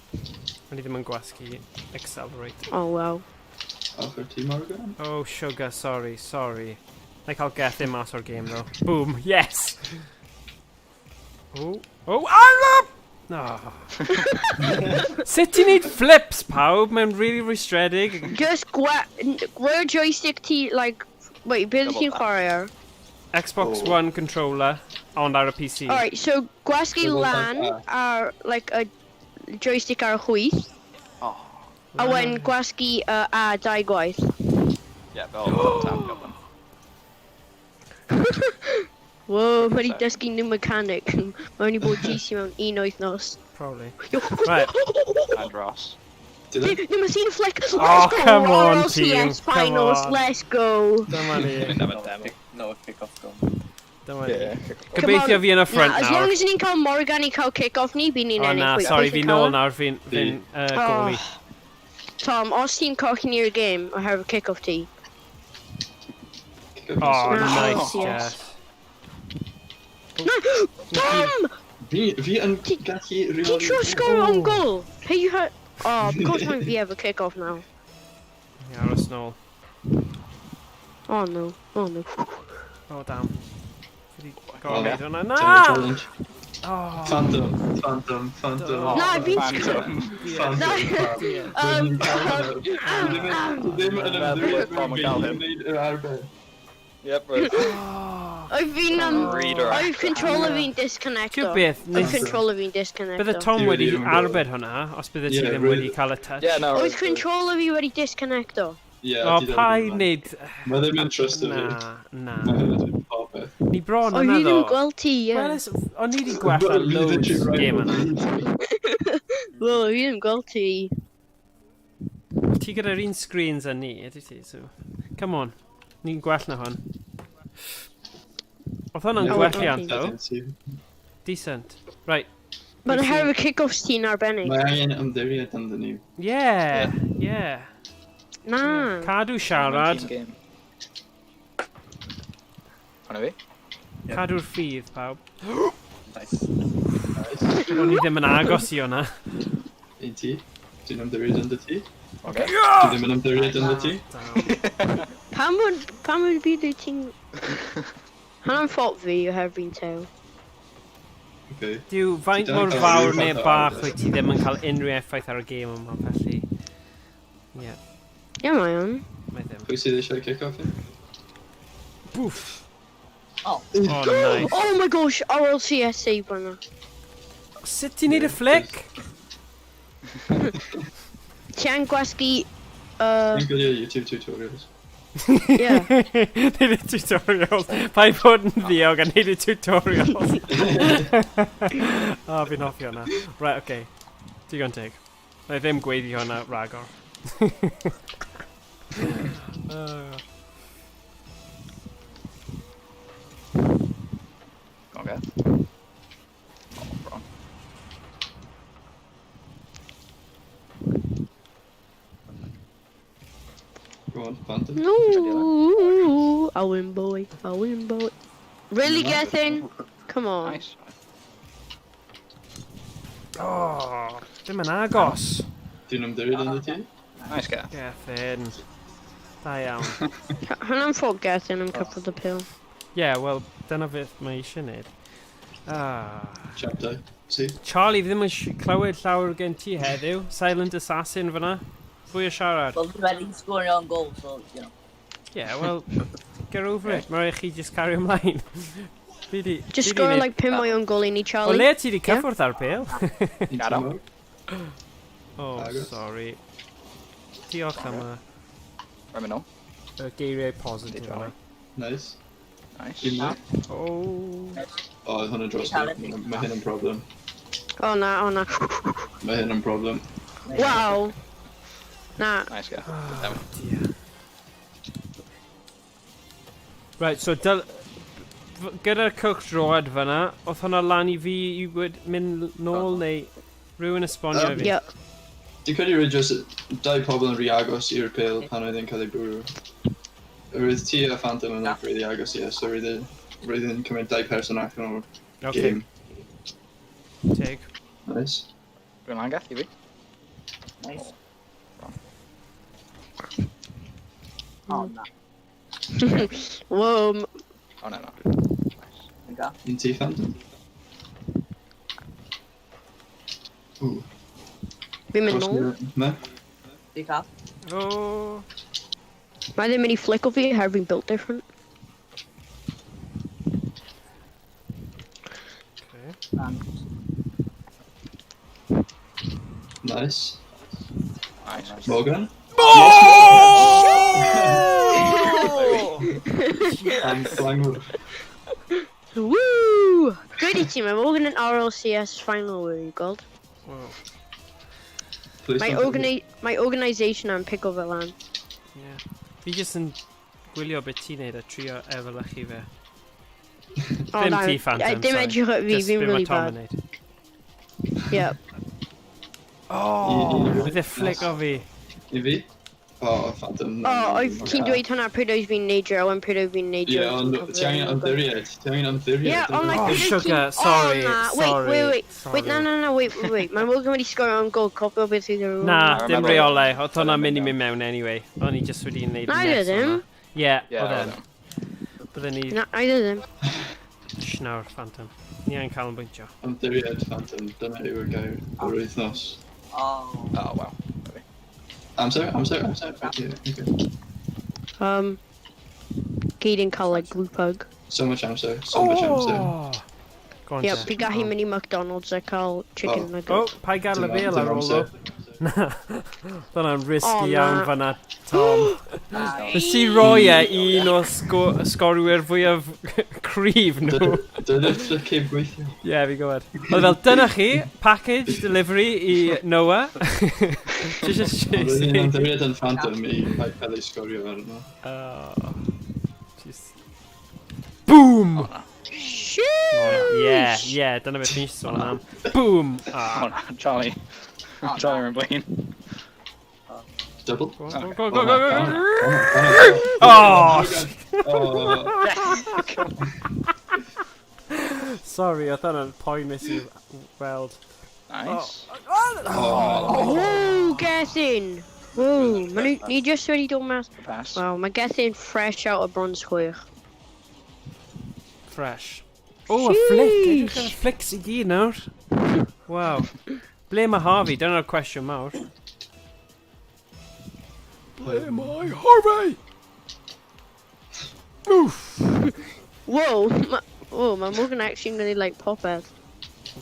O'n i ddim yn gwasgu accelerate. Oh, wow. Ochr ti, Morgan? Oh, sugar, sorry, sorry. Na i cael Gethin mas o'r game, though. Boom, yes! Oh, ah! No. Sut ti'n neud flips, pawb? Mae'n really rwystredig. Just gwe joystick ti, like... Wait, beth Double ti'n tap. chwarae ar? Xbox Oh. One controller, ond ar y PC. Alright, so gwasgu Double tap lan ar, like, y joystick ar y chwith. Oh. A wedyn gwasgu A dau gwaith. Yeah, fel double tap gyflym. Whoa, mae wedi dysgu new mechanic. Mae wedi bod GC mewn un wythnos. Probably. Right. And Ross. Did it? No, mae seen flick. Let's Oh, go. come on, RLCS team. Come finals. on. Let's go. Dyma ni. Mynd am y demo. No, kick-off goal. Dyma ni. Yeah. Gobeithio fi yn y front Na, as nawr. long as ni'n cael Morgan i cael kick-off ni, bydd ni'n O ennill. na, Wait, sorry, pwy fi sy'n nôl cael e? nawr, fi'n goalie. Tom, os ti'n colli ni'r game oherwydd kick-off ti. Kick off. Oh, Na, nice, RLCS. Jess. Na, Tom! Fi yn gallu Ti'n rheoli... trio sgoro on goal? Peidiwch a... Oh, of course mae'n fi efo kick-off now. Ni aros nôl. Oh no, oh no. Oh, damn. Fi 'di Oh. gorfod hwnna. Na! Challenge. Oh, Phantom, Phantom, Phantom. Oh. Na, fi'n... Phantom. Phantom. Na. Phantom. Ddim yn ymddiried Tom mewn yn fi cael i hyn. wneud yr arbed. Yep, right. oh. Oedd fi'n... Redirect. Oedd controller fi'n disconnecto. Ti'n beth, Oedd nes- controller fi'n disconnecto. Bydde Tom Dyw e wedi ddim yn gwybod. arbed hwnna, os bydde ti Ie, ddim roedd- wedi cael y touch. Yeah, no. Oedd controller fi wedi disconnecto. Ie, O, ti ddim paid yn- wneud... Mae ddim yn trust o fi. Na, na. Mae hyn yn popeth. Ni bron Oedd yna fi ddim ddo. gweld ti, ie. Wel, o'n i wedi gwella loads gêm yna. Wel, fi ddim gweld ti. Ti gyda'r un screens â ni, ydy ti, so... Come on. Ni'n gwell na hwn. Oedd hwnna'n Ie. gwelliant, ddo. Decent. Right. Mae'n oherwydd kick-offs ti'n arbennig. Mae angen ymddiried ynddyn ni. Yeah, yeah. Na. Cadw siarad, Team game. Hwna fi? cadw'r ffydd, pawb. Nice. Nice. O'n i ddim yn agos i hwnna. Un ti. Dwi'n ymddiried ynddo ti. Okay. Dwi ddim yn ymddiried ynddo ti. Damn. Pam bod byd wyt ti'n... Hwnna'n ffot fi oherwydd fi'n tew. Okay. Dyw, faint Ti mor dal yn cael fawr rhyw neu fath o bach arbed. wyt ti ddim yn cael unrhyw effaith ar y gêm yma, felly... Ie, yeah, Ie, mae o'n. mae ddim. Pwy sydd eisiau kick-off i? Boof! Oh. Oh, nice. Oh my gosh, RLCS save fan'na. Sut ti'n neud y flick? Ti angen gwasgu... Dwi'n gwylio YouTube tutorials. Yeah. Neud y tutorials. Paid bod yn ddiog a neud y tutorials. O, fi'n hoffi hwnna. Right, okay. Digon teg. Na i ddim gweiddi hwnna ragor. Okay. Oh, wrong. Go on, Phantom. No, I win, boy. I win, boy. Really, Gethin? Come on. Nice. Oh, dim yn agos. Dwi'n ymddiried ynddo ti? Nice guy. Gethin. Da iawn. Hwnna'n ffot Gethin am cyffwrdd y pil. Ie, yeah, wel, dyna beth mae eisiau neud. Ah. Chapter. See? Charlie, fi ddim yn clywed llawer gen ti heddiw. Silent Assassin fyna. Fwy o siarad. Well, fi wedi sgorio on goal, so, you know. Yeah, well, get over it. Mae rhaid chi just cario ymlaen. Fi di... Just fi di score neud- like pum mwy o'n gol i ni, O Charlie. le ti di cyffwrdd ar pêl? Un Gadael. tymor. Oh, Agos. sorry. Diolch am y Rhaid mynd nôl. y geiriau positif yna. Nice. Nice. Un mwy. Oh. O, oedd hwnna dros fi. Mae hyn yn problem. O na, o na. Mae hyn yn problem. Wow. Na. Nice guy. Oh, dear. Right, so gyda'r cylch droed fyna, oedd hwnna lan i fi i mynd nôl neu rhywun esbonio i fi? Yep. Dwi'n credu roedd just dau pobl yn rhy agos i'r pêl pan oedd e'n cael ei bwrw. Roedd ti a Phantom yn like, really agos i e, so roedd e'n cymryd dau person allan o'r Okay, game. teg. Nice. Dwi'n lan gath i fi. Nice. Oh, na. Whoa. Oh, no, no. Nice. Dwi'n gael. Un ti, Phantom? Ooh. Fi'n mynd nôl. Me? Dwi'n cael. Oh. Mae ddim mynd i flick o fi oherwydd fi'n built different. Okay. Nice. Nice. Morgan? Oh! Am Flangwr. Woo! Good i ti, mae Morgan yn RLCS final wedi gweld. Wow. Please Mae don't- mae organisation am pick o fe lan. Yeah. Fi jyst yn gwylio beth ti'n neud a trio efelychu fe. O, Ddim na, ti, Phantom, Dim sorry. edrych at fi, Just fi'n be mae really Tom bad. yn neud. Yep. Oh, I- bydd e flick o fi. I fi? O, Phantom. O, oedd ti'n dweud hwnna pryd oedd fi'n neidio, a pryd oedd fi'n neidio. Ie, ond ti angen ymddiried. Ti angen ymddiried. Ie, ond like, Oh, pryd oedd ti'n... sugar, sorry, oh, na. Wait, sorry, wait, wait. sorry. Wait, na, na, na, wait, wait, wait. Mae Morgan wedi sgorio am gol, cofio beth sydd ar ôl. Na, I dim remember. reolau. Oedd hwnna'n mynd i mynd mewn anyway. O'n i just wedi gwneud Na, mess ddim. o'na. Ie, Ie, oedd oedd e'n. Bydden ni... Na, I ddim. Nawr, Phantom. Ni angen canolbwyntio. Ymddiried, Phantom. Dyna yw'r gair o'r wythnos. Oh. Oh, wow. Amser, amser, amser. Okay, okay. Gyd yn cael like group hug. So much amser, so much amser. Oh! Go on, Ie, te. fi gallu mynd i McDonald's a cael chicken Oh. nugget. Oh, paid gadael y Dim bêl ar ôl amser. o. Na, dyna'n risky Oh, iawn na. fan'na, Tom. Nice. Nes ti roi e un o sgorwyr fwyaf cryf nhw. Dyna'r trick heb gweithio. Ie, yeah, fi'n gwybod. Oedd fel, dyna chi, package delivery i Noah. Just Ond roedd hi'n chasing. ymddiried yn Phantom i cael ei sgorio arno. Oh, just... Boom! Oh, na. Sheesh! Yeah, yeah, dyna beth ni'n sôn am. Boom! Oh, Ah. na. Charlie. Oh, Charlie yn blaen. Double. Go, go, go, go, go, go. Oh, Oh! oh. Sorry, oedd hwnna'n poenus i weld. Nice. Oh, Whoa, Gethin! Whoa, ma nhw, ni just wedi dod mas. The pass. Wow, mae Gethin fresh out o bronze 6. Fresh. Oh, a flick! Edrych ar y flicks i gyd nawr. Wow. Ble mae Harvey? Dyna'r cwestiwn mawr. Ble mae Harvey? Oof! Whoa, ma, whoa, mae Morgan actually yn gwneud like popeth.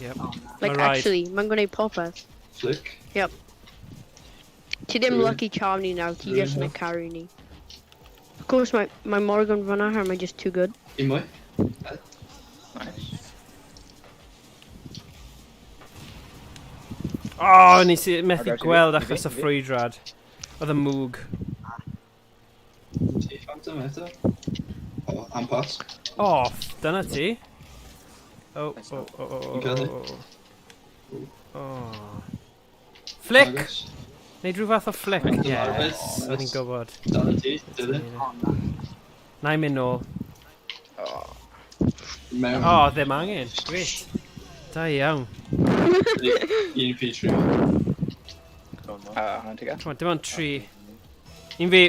Yep. Oh, na. Like Ma' raid. actually, mae'n gwneud popeth. Flick. Ti ddim Rwy'n- lucky charm ni nawr, ti rwy'n just yn hoff. caru ni. Of course, mae, mae Morgan fyna, her, mae just too good. Un mwy. Nice. Oh, nes i methu Agor ti fi, gweld i fi, achos y i fi. ffrwydrad. Oedd y mwg. Ti Phantom eto. Oh, am pass. Oh, dyna ti. Oh, oh, oh, oh, oh, oh, oh. Oh. Flick! Agos. Neud rhyw fath o flick. Nice. Yes, o'n i'n gwybod. Dyna ti, dilyn. Oh, na. Na i mynd nôl. Oh. Mewn. Oh, ddim angen. Great. Da iawn. Un fi tri. Hwnna'n ti gael? Come on, dim ond tri. Un fi.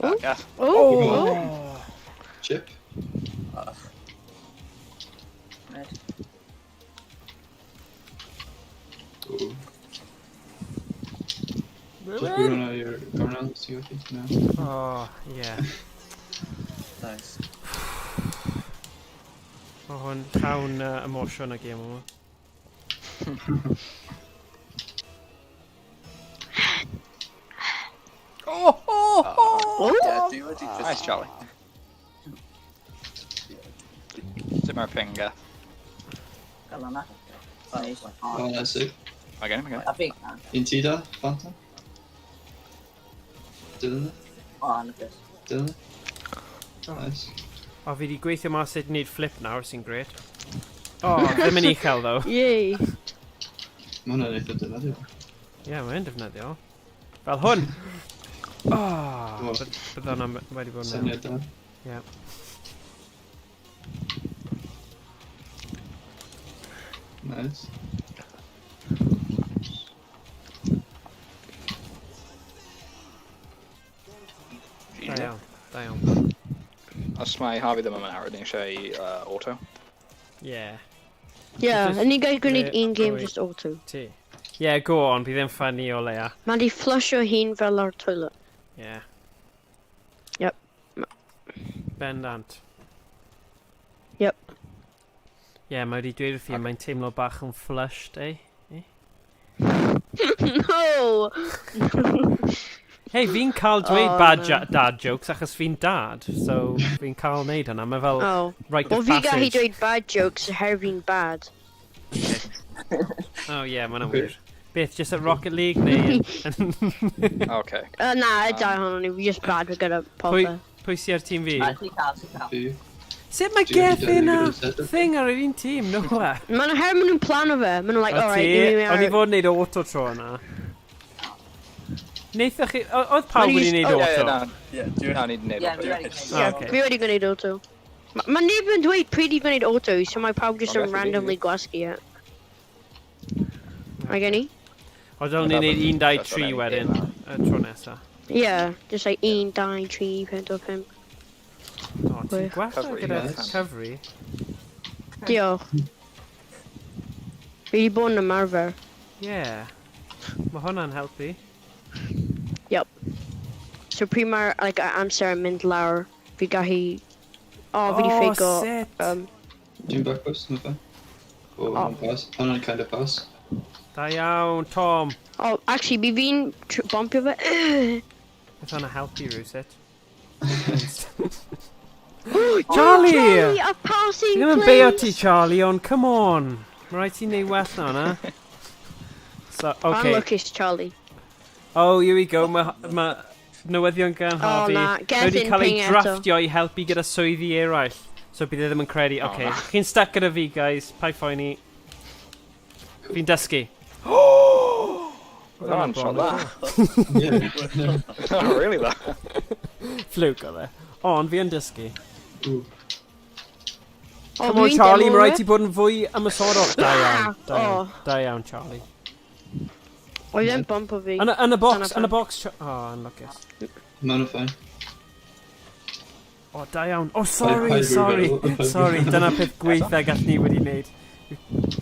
Oh. Gath. Oh, oh. Chip. Nice. Ooh. Just bwrw hwnna i'r gornel, ti'n gallu? No. Oh, yeah. Nice. Mae hwn llawn emosiwn y gêm yma. Oh, oh, oh! Oh! Yeah, dwi wedi just... Nice, Charlie. Sut mae'r ping, Gath? Gael hwnna. Nice. Oh, Oh, na, sick. Mae gen i, mae gen i. I think, na. Un ti da, Phantom? Dilyn e? Oh, na beth. Dilyn e? Nice. O, fi wedi gweithio mas sut i wneud flip nawr, sy'n gret. Oh, ddim yn uchel, though. Yay. Mae hwnna'n eitha defnyddiol. Ie, yeah, mae'n defnyddiol. Fel hwn! Oh, Oh. bydd hwnna'n wedi bod yn mewn. Syniad da. Ie. Nice. Da iawn, da iawn. Os mae Harvey ddim yn awr, ni eisiau auto. Yeah. Yeah, Just- a ni gael gwneud Ie, un game oi. just auto. Ti. Yeah, go on, bydd e'n funny o leia. Mae di flusho hun fel ar toilet. Yeah. Yep. Bendant. Yep. Yeah, mae wedi dweud wrth i, mae'n teimlo bach yn flushed, eh? No! Hey, fi'n cael dweud Oh, bad no. dad jokes achos fi'n dad, so fi'n cael neud hynna. Mae fel Oh. rite Wel of fi gallu passage. dweud bad jokes her fi'n bad. Oh yeah, mae'n Okay. wir. Beth, just at Rocket League neu... Okay. Na, y dau ohonon ni, fi just bad gyda Pwy, popeth. pwy sy ar tîm fi? Na, ti cael, ti cael. Fi. Sut mae Dwi wedi Gethin a dweud gyda'r setup. thing ar yr un tîm, Noah? Maen nhw her maen nhw'n plan o fe. Maen nhw'n like, O alright, ti, ni o'n i fod yn neud auto tro yna. Neithoch chi... Oedd pawb Ma'n wedi i- gwneud Ie, ie, auto? na. Ie, dwi'n... Na, ni 'di neud Ie, auto. fi wedi gwneud Ah, auto. okay. Fi wedi gwneud auto. Mae neb yn dweud pryd i gwneud auto, so mae pawb jyst Ond yn gallu randomly gwasgu e. Mae gen i? O, dylen ni wneud 1, 2, 3 wedyn, y tro nesa. Yeah, just like 1, 2, 3, 4, 5. O, ti'n Wych. gwella Cyfri, gyda nice. cyfri. Diolch. Fi wedi bod yn ymarfer. Yeah. Mae hwnna'n helpu. So pryd mae'r like, amser yn mynd lawr, fi gallu... O, fi wedi ffeigo... Shit. Dwi'n back post, mae'n fine. O, O. hwnna'n pass. Hwnna'n kind of pass. Da iawn, Tom. Oh, actually, fi fi'n bumpio fe. Beth hwnna helpu rhywsut. Charlie! Charlie! Charlie, a passing Fi ddim yn place! beio ti, Charlie, ond come on. Mae rhaid ti neud well na hwnna. So, okay. Unluckiest Charlie. Oh, here we go. Mae ma newyddion gan Oh, Harvey. na. Mae wedi Gethin cael ei ping eto. drafftio i helpu gyda swyddi eraill. So bydd e ddim yn credu. Oh, Okay, na. chi'n stuck gyda fi, guys. Paid phoeni. Fi'n dysgu. Oedd hwnna'n shot dda. Yeah. Oh, really dda. Fluke oedd e. Ond fi yn dysgu. Ooh. O, Come on, dwi'n Charlie, demo mae rhaid fe. ti bod yn fwy ymosodol. Da iawn, da iawn, Oh. da iawn, Charlie. Oedd e'n bumpo fi. Yn y box, Dyna yn y pam. box. Oh, unluckiest. Mae'n fine. O, da iawn. Oh, sorry, Paid- paid sorry, rhywbeth. sorry. Dyna peth gweitha gall ni wedi wneud.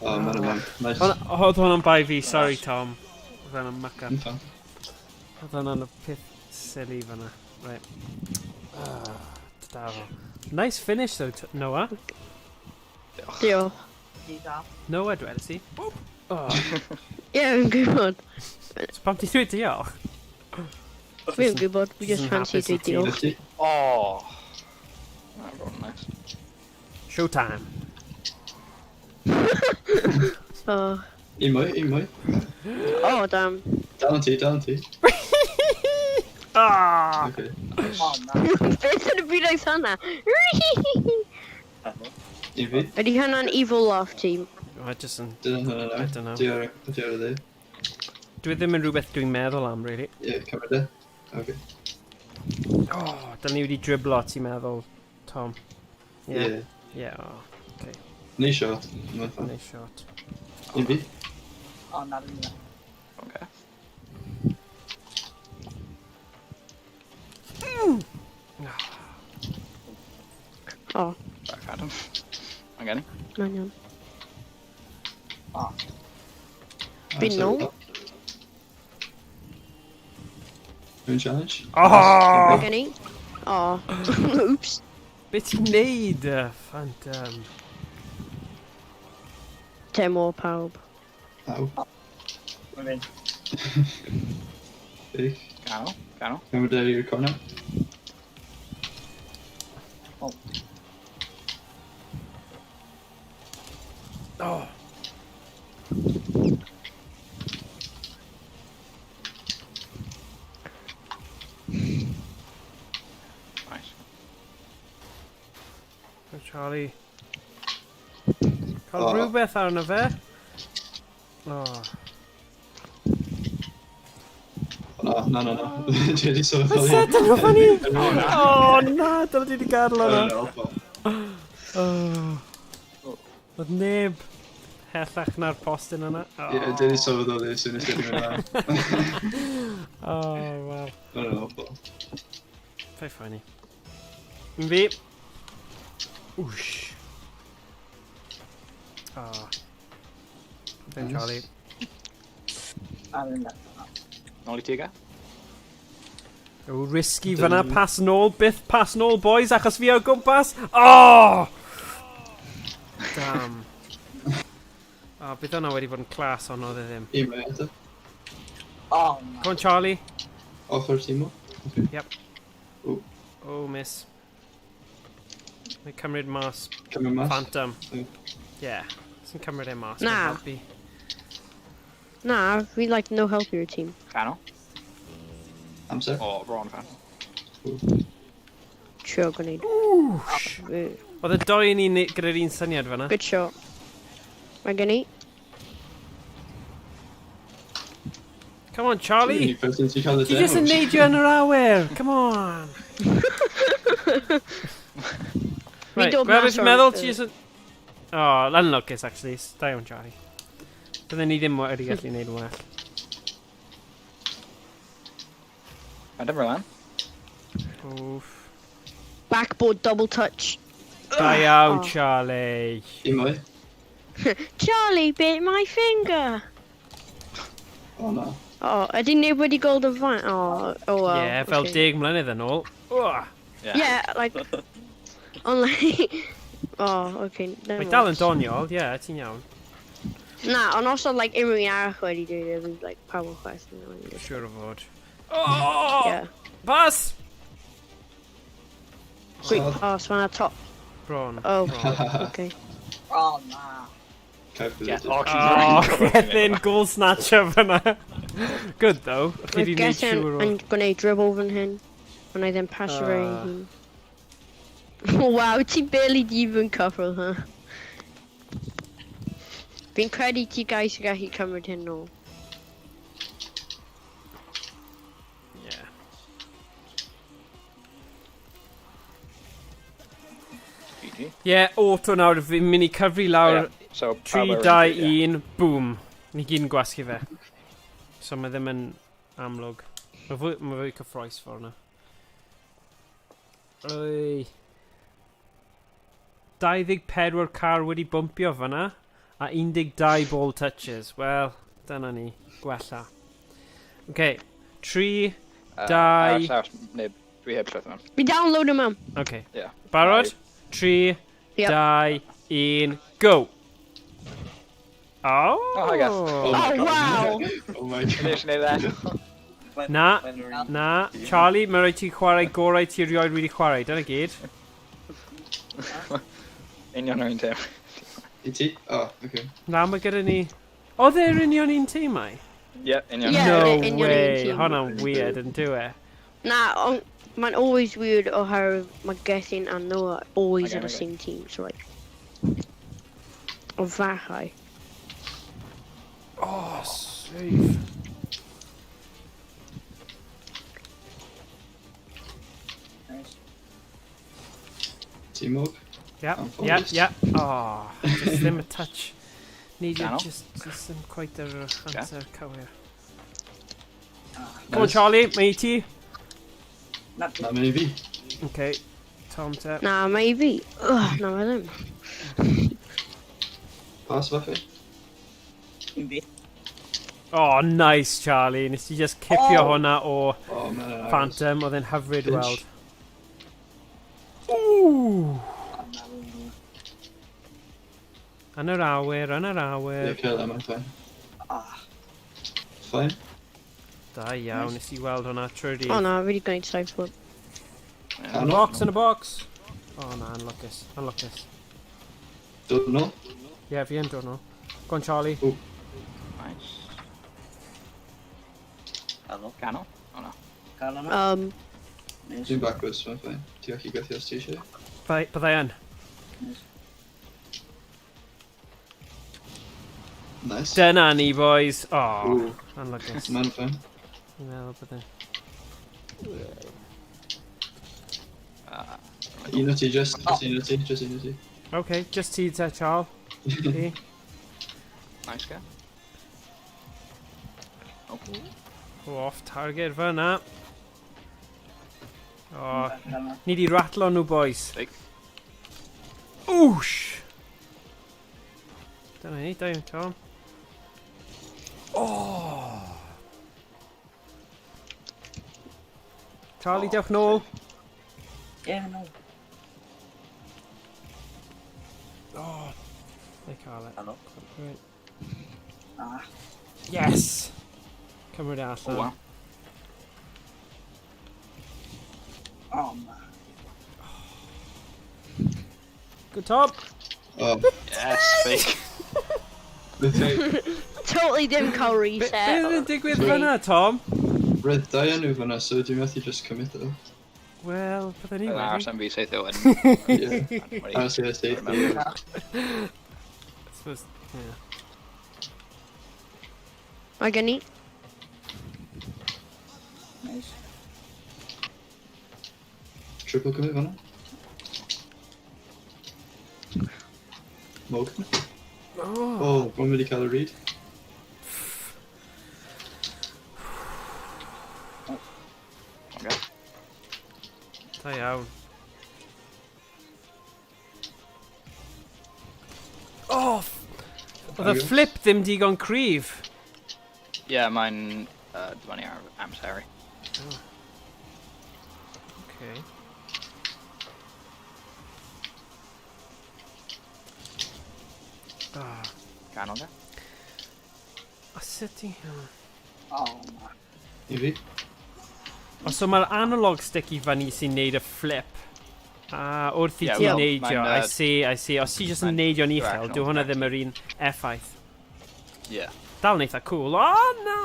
O, mae'n fine. Nice. Oedd hwnna'n bai fi, sorry, Tom. Oedd hwnna'n muck up. Mae'n fine. Oedd hwnna'n y peth silly fan'na. Right. Ah, da fo. Nice finish though, Noah. Diolch. Di dal. Noah, dwedais i. Oh, Ie, fi'n gwybod. so pam ti'n dweud diolch? Fi'n gwybod. Fi just Jyst yn fancy hapus i dweud ti. diolch. Fifty. Oh. Na, ro'n nice. Showtime. Oh, Un mwy, un mwy. oh damn. Dal yn ti, dal yn ti. Ah! Okay. O, na. Beth yn y byd oedd hwnna? Un fi. Ydy hwnna'n evil laugh team? I just yn... Dyna hwnna I nawr. don't know. Di ar di ar y dde. Dwi ddim yn rhywbeth dwi'n meddwl am, really. Ie, cymryd e. Okay. Oh, dylen ni wedi driblo, ti'n meddwl, Tom. Ie. Yeah. Yeah, oh, Nice shot. Mae'n fine. nice shot. Un fi. O, na, ddim yna. Okay. Oh, Back Adam. Mae'n gen i. mae'n iawn. O, Fi'n nôl. Dwi'n challenge. Oh! Mae gen i? Oh. Oops. Be ti'n neud, Phantom? Demo pawb. Aw. mae'n mynd. Big. Ganol, ganol. Cymryd e i'r corner. O, Oh. Nice. Go Charlie. Cael Oh. rhywbeth arno fe. Oh. Na, na, na, na. Dwi wedi sylweddoli. Set yn funny! Oh na, dyna ti wedi gadael Oh, hwnna. no. Oh. Oedd neb hellach na'r postyn yna. Oh. Ie, dwi wedi sylweddoli as soon as dwi'n mynd lan. Oh, wow. No, no, no. Very funny. Un fi. Whoosh. Oh. Then Nice. Charlie. a ddim yna. Nôl i ti ga? O, risky fyna, pass nôl, byth pass nôl, boys, achos fi o gwmpas. Oh! Damn. Oh, bydd hwnna wedi bod yn class ond oedd e ddim. Un mwy eto. O, na. Come on, Charlie. Offer Timo. Okay. Yep. Oh. Oh, miss. Mae cymryd mas Cymryd mas. Phantom. Mm. Yeah. Sy'n cymryd e mas. Na. Mae'n helpu. Na, fi like no help i'r team. Ganol. Amser. O, bron fan. Trio gwneud. Oedd y doi ni gyda'r un syniad fyna. Good shot. Mae gen i. Come on, Charlie. Unig person sy'n cael y Ti jyst yn demos. neidio yn yr awyr. Come on. Right, dod gweld mas beth ti'n o'r- meddwl? Ti jyst yn... Oh, unluckus, actually. Da iawn, Charlie. Bydden ni ddim wedi gallu gwneud yn well. Mae'n dyfr lan. Oof. Backboard double touch. Da iawn, Oh. Charlie. Un mwy. Charlie bit my finger. O na. Oh, ydy neb wedi gweld y fan? Oh, oh well. Yeah, fel okay. 10 mlynedd yn ôl. Ugh. Yeah, like... Ond like... Oh, okay. never Mae dal yn mind. doniol, ie, yeah, ti'n iawn. Na, ond os oedd like, unrhyw un arall wedi dweud e, fydd like, pawb yn chwerthin. Siwr o fod. Oh! Yeah. Pas! Great Sad. pass, fan'na top. Bron. Oh, Bron. okay. Oh, na. Calculated. Oh, Oh, Gethin goal snatcher fyna. Good though. Chi Mae di wneud Gethin siŵr o... yn gwneud dribble fan hyn. Ond I then pass fe i Ah. hun. Wow, ti barely di even cyffwrdd, huh? Fi'n credu ti guys yn gallu cymryd hyn nôl. Yeah. GG. Yeah, auto nawr, fi'n mynd i cyfri lawr Yeah, so, 3, pawb 2, ar un, ie. 1, boom. Ni gyd yn gwasgu fe. So mae ddim yn amlwg. Mae fwy cyffroes ffordd yna. Oi. 24 car wedi bwmpio fyna, a 12 ball touches. Wel, dyna ni. Gwella. OK, 3, Dau. Aros, aros, neu, dwi heb llwyth yma. Fi download yma. OK. Ie. Barod? 3, Yep. 2, 1, go! Oh! Oh, hi, guys. Oh my Oh, God. wow. Oh my god. Nes i wneud e. Na. Na, Charlie, mae rhaid ti chwarae gorau ti erioed wedi chwarae, dyna gyd. Union yr un tîm. I ti? Oh, okay. Na, mae gyda ni... Oedd e'r union un tîmau? Ie, union. Ie. No union un way, tîm. hwnna'n weird yn dyw e. Na, ond mae'n always weird oherwydd mae Gethin a Noah always Okay, in the okay. same team, so like... O fachau. Oh, safe. Nice. Teamwork. Yep, Anffodus. yep, yep. Oh, just ddim y touch. Neidio Ganol. just ddim quite yr amser cywir. Ah, Come on, Charlie, mae i ti. Na, Na, mynd i fi. Okay, Tom te. Na, mae i fi. Ugh, na, mae ddim. Pas falle. un fi. Oh, nice, Charlie. Nes ti just cipio Oh. hwnna o Oh, mae'n agos. Phantom, oedd e'n hyfryd Pinch. weld. Ooh! Oh, na, na. Yn yr awyr, yn yr Ie, awyr. cael e, mae'n fine. Ah, Fine. Da iawn, nes i weld hwnna trwy'r dydd. O na, fi wedi gwneud side flip. In the Canol. box, in the box. Oh na, unluckus, unluckus. Dod nôl. Ie, yeah, fi yn dod nôl. Go on, Charlie. Nice. Canol. Ganol? O na. cael yna. Nice. Dwi'n backwards, mae'n fine. Ti gallu gweithio os ti eisiau. Byddai yn. Nice. Nice. Dyna ni, boys. Oh, Ooh, unluckus. mae'n fine. Fi'n meddwl bydde. Un o ti, just un o ti, just un o ti. Okay, just ti te, Charles. Ti. Nice guy. Oh. Oh, off target fyna. Oh, Cael yna. ni di ratlo nhw, boys. Big. Whoosh! Dyna ni, da iawn, Tom. Oh! Charlie, Oh, dewch nôl. Yeah, no. Oh, they cael e. Canol. Right. Ah, Yes! Cymryd e allan. Oh, wow. oh, na. Good top! Oh, Yes, fake. the thing, Totally dim cael Be reset. beth yn digwydd fyna, Tom? roedd dau enw fyna, so dwi'n methu just commit o. Wel, bydden ni Yn aros wedi. am fi saith o yn. Ie. Aros i'r saith. Remember. Suppose, yeah. Mae gen i. Nice. Triple commit fan'na. Morgan. Oh. Oh, bron wedi cael y read. Okay. Da iawn. Oh! Oedd y Agos. flip ddim digon cryf. Yeah, mae'n dibynnu ar amseru. Okay. Ah, Canol, ge? a sut i... Oh, man. I fi. O, so mae'r analog stick i fyny sy'n neud y flip. Ah, wrth i Ie, ti wel, neidio. mae'n, I see, I see. Os ti jyst yn mae'n neidio'n uchel, directional dyw hwnna ddim yr un effaith. Yeah. Dal yn eitha cool. Oh, na!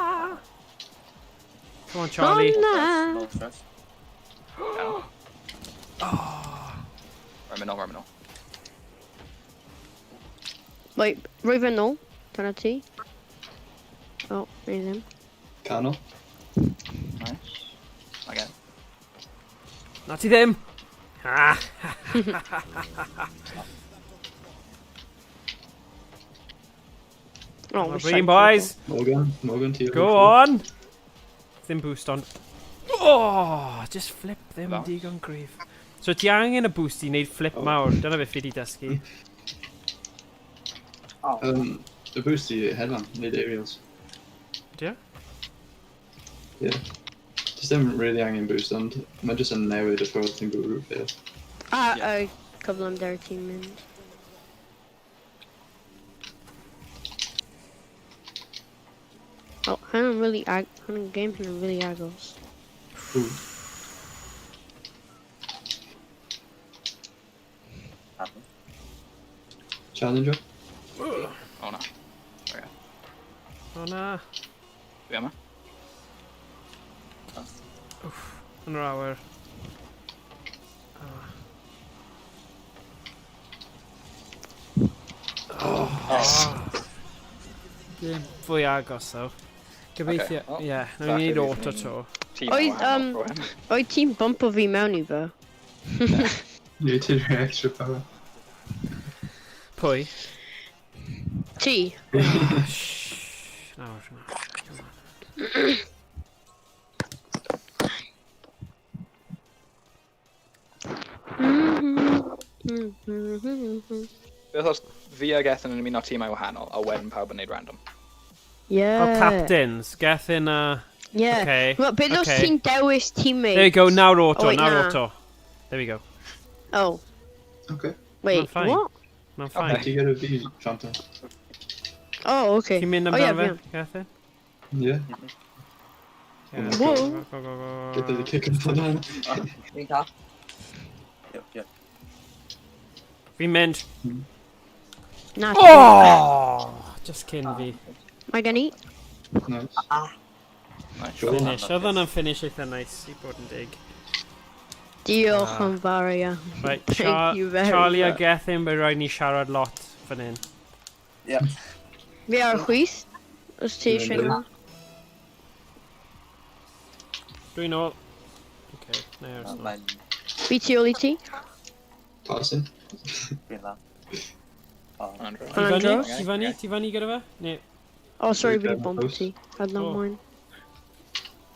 Come on, Charlie. Oh, na! No stress. Canol. Rhaid mynd nôl, rhaid mynd nôl. Wait, rhoi fe nôl. Dyna ti. Oh, neu ddim. Canol. Nice. Okay. Na ti ddim! Ah! Oh, Well, Green boys, Morgan. Morgan, ti. go on! Ddim boost on. Oh, just flip ddim Bounce. digon gryf. So ti angen y boost i wneud flip Oh. mawr, dyna beth fi di dysgu. Oh, Y boost i hedfan, neud aerials. Ydy o? Yeah. Just ddim really angen boost, ond mae jyst yn newid y ffordd ti'n bwrw peth. A, Yeah. y cyflymder ti'n mynd. Oh, hwnna'n really ag... Hwnna'n game hwnna'n really agos. Ooh. Happen. Challenger. Oh na. O na, Dwi yma. yn yr awyr. Oh. Oh. Game fwy agos, though. Gobeithio, Okay, well, ie, yeah, nawn ni falle neud auto bydd ni'n- to. Tîm Oedd, wahanol tro hyn. Oedd ti'n bumpo fi mewn i fe? Neu ti'n rhoi extra power. Pwy? Ti? Shh, nawr, nawr. Come on. Beth os fi a Gethin yn ymuno tîmau wahanol, a wedyn pawb yn neud random? Yeah. Oh, captains. Gethin a... Yeah. Okay. Well, beth os okay. ti'n dewis teammates? There we go, nawr auto, Oh, wait, nawr na. auto. There we go. Oh, Okay. wait, fine. what? Mae'n fine. Ti gyda fi, Fanta. Oh, okay. Ti'n mynd Oh, yeah, amdano fe, fi Gethin? Yeah. Yeah. Whoa. Go, go, go, go. Gyda fi kick yn fan'na. fi'n cael. Yep. Fi'n mynd. Na, Oh! Just cyn fi. Mae gen i. Nice. Ah, Nice. Sure. Finish. Oedd hwnna'n finish eitha nice, i bod yn dig. Diolch Ah. yn fawr iawn. Right, Thank you very Charlie a much. Gethin, mae rhaid ni siarad lot fan hyn. Yep. Fi ar y chwith, os ti Ie, eisiau ynddi. nhw. Dwi'n ôl. Okay, na ers nôl. Mae'n Fi tu ôl i ti. Passing. fi'n lan. Oh, Andrew. Ti fyny? Andros? Ti fyny? Ti fyny gyda fe? Neu... Oh, sorry, fi Dwi'n wedi bump post. ti. Adlan Oh. mlaen.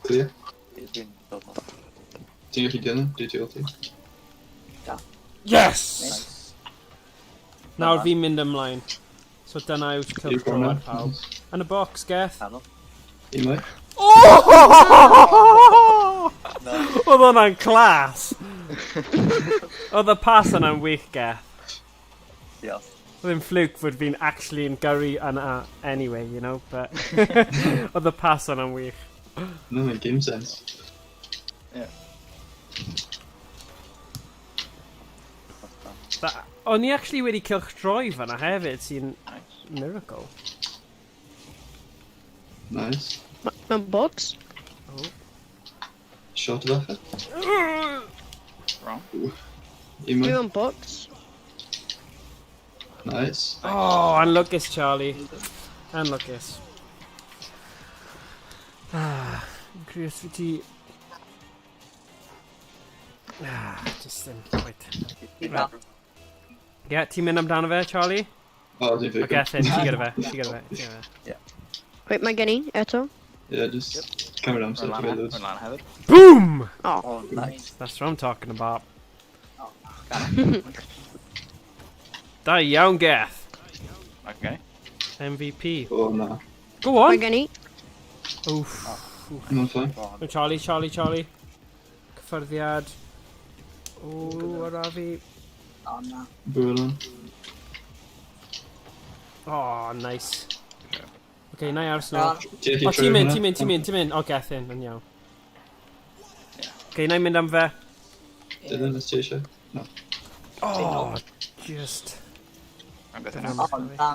Clear. fi'n dod nôl. Ti'n gallu dilyn? Dwi tu ôl ti. Yes! Nice. Nawr fi'n mynd ymlaen. So dyna yw I'r cylch corner. troed pawb. Yn y box, Geth. Canol. Un mwy. Oh! No. Oedd hwnna'n class! Oedd y pas yna'n wych, Geth. Diolch. Oedd yn fluke fod fi'n actually yn gyrru yna anyway, but oedd y pas yna'n wych. No, mae'n game sense. Yeah. But, o'n i actually wedi cylch droi fyna hefyd, sy'n Nice. miracle. Nice. Mewn box? Oh. Shot falle. Wrong. Un Dwi mwy. mewn box. Nice. Oh, anlwcus, Charlie. Anlwcus. Ah, Chris, fi ti Ah, just ddim quite. Fi'n cael. Ie, yeah, ti'n mynd amdano fe, Charlie? O, dwi'n O, ffigur. Gethin, ti gyda fe, ti gyda fe, ti gyda fe. Wait, mae gen i, eto. Yeah, just cymryd amser Rwy'n i lan, gael loads. rwy'n lan hefyd. Boom! Oh. Oh, nice. That's what I'm talking about. Oh, Da iawn, Geth. Okay. MVP. O, na. Go Mae on! gen i. Oof. Mae'n fine. Go on. No, Charlie, Charlie, Charlie. Cyffyrddiad. O, arafu. O, na. Bwrw lan. Oh, nice. Okay, na i aros nôl. Ti allu O, troi ti'n mynd, hwnna? ti'n mynd, ti'n mynd, ti'n mynd. O, Gethin, yn iawn. Okay, na i mynd am fe. Dyna, os ti eisiau. No. Oh, just... Rwy'n beth yna. O, na.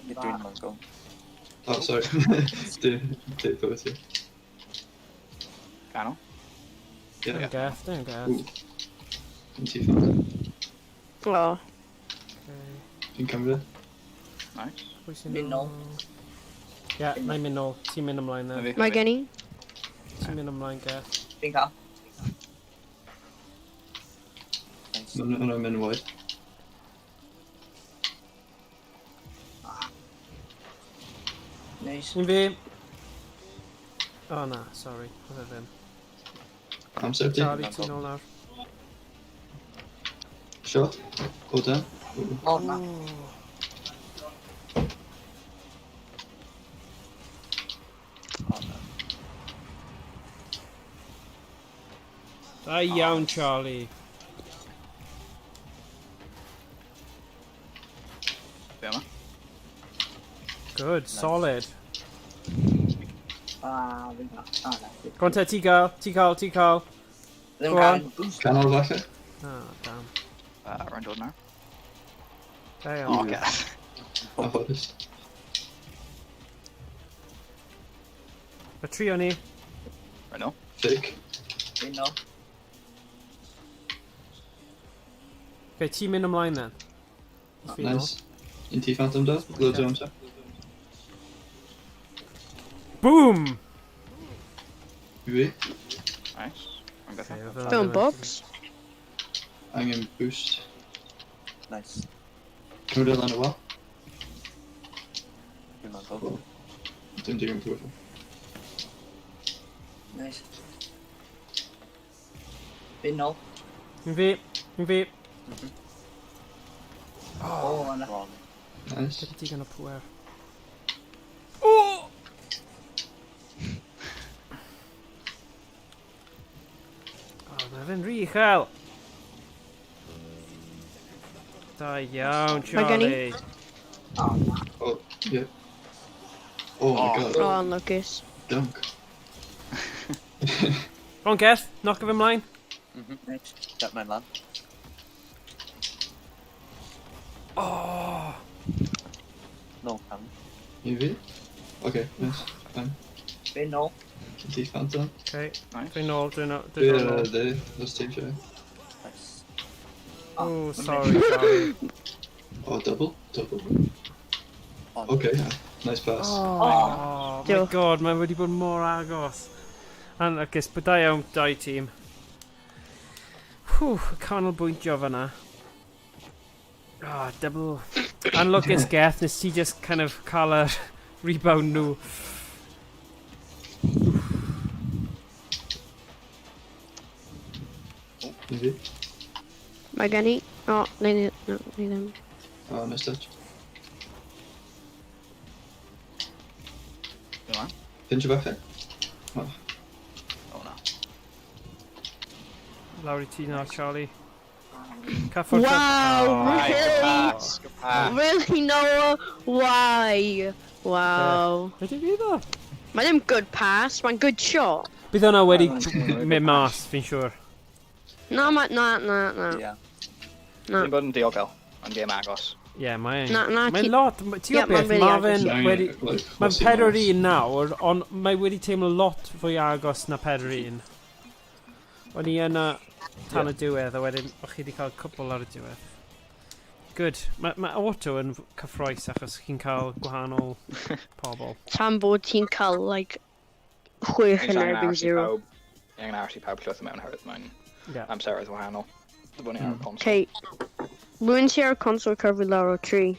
Dwi'n mango. Oh, sorry. Dwi'n gwybod ti. Canol. Yeah. Dim Geth, dim Geth. Ooh. Yn ti ffan. Oh. Okay. Dwi'n cymryd. Nice. Pwy sy'n Mynd nôl. Ie, na i mynd nôl. Ti'n mynd ymlaen Na then. fi, Mae na fi. gen i. Ti'n mynd ymlaen, Geth. Fi'n cael. Nice. Mae'n hwnna'n mynd wide. Nice. Un fi. O na, sorry. Oedd e ddim. Amser ti. Charlie, ti'n nôl nawr. Shot. O, dan. Ooh. O, na. Oh, no. Da iawn, Charlie. Be yma? Good, solid. Ah, fi'n cael. O, na. Go on te, ti gael, ti cael, ti cael. Ddim Go on. cael boost. Canol falle? Ah, damn. Rwy'n dod nawr. Da O, iawn. Geth. Anffodus. Y tri o'n ni. Rwy'n nôl. Fake. Fi'n nôl. Okay, ti'n mynd ymlaen then. Fi nôl. Nice. Un ti Phantom do? Loads o amser. Boom! I fi. Nice. Rwy'n beth Okay, yna. oedd hwnna Fewn ddim yn- box. Angen boost. Nice. Cymryd o lan y wal. Dwi'n mango. Dim digon powerful. Nice. Fi'n nôl. Un fi, un fi. O, na. Wrong. Nice. Dim digon o pwer. O! O, mae fe'n rhy uchel. Da iawn, Mae gen i. Charlie. O, na. Oh, yeah. Oh my god. Oh, anlwcus. Dunk. Go on, Geth, knock fe ymlaen. Nice. Get mae'n lan. Oh! No, can. I fi? Okay, nice. Fine. Fi'n nôl. Un ti Phantom. Okay, Nice. dwi'n nôl, dwi'n nôl, Dwi dwi'n ar y nôl. dde, os ti eisiau. Nice. Oh, sorry, sorry. Oh, double? Double. On. Okay, yeah. Nice pass. Oh, my Diolch. god, mae wedi bod mor agos. Anlwcus, but da iawn, dau tîm. Whew, canolbwyntio fyna. Ah, double. Anlwcus, Geth, nes ti just kind of cael y rebound nhw. I fi? Mae gen i. O, neu ni, no, ni ddim. Oh, nice touch. Dwi'n lan. Pinch falle? O, na. Lawr i ti nawr, Charlie. Cyffwrdd. Wow, Oh. Nice, good really? pass. Good pass. Really, Noah? Why? Wow. Be di fydd o? Mae ddim good pass, mae'n good shot. Bydd hwnna wedi Oh, mynd mas, fi'n siŵr. Na, ma, na, na, na. Yeah. Na. Dwi'n bod yn diogel. Yn gêm agos. Ie, yeah, mae'n... Na, na, Mae'n ti- lot... Ti'n Ie, gwybod beth, ma'n really mae agos. fe'n Angen, wedi... like, Mae'n chwysu 4-1 mas. nawr, ond mae wedi teimlo lot fwy agos na 4-1. O'n i yna tan y diwedd, a wedyn o'ch chi wedi cael cwpl ar y diwedd. Good. Mae ma auto yn cyffroes achos chi'n cael gwahanol pobl. Tan bod ti'n cael, like, 6 yn Angen erbyn aros i 0. pawb. Ni angen aros i pawb llwytho mewn oherwydd mae'n Yeah. amseroedd wahanol. Dibynnu ar y console. Okay. Rwy'n ti ar y console cyfri lawr o 3.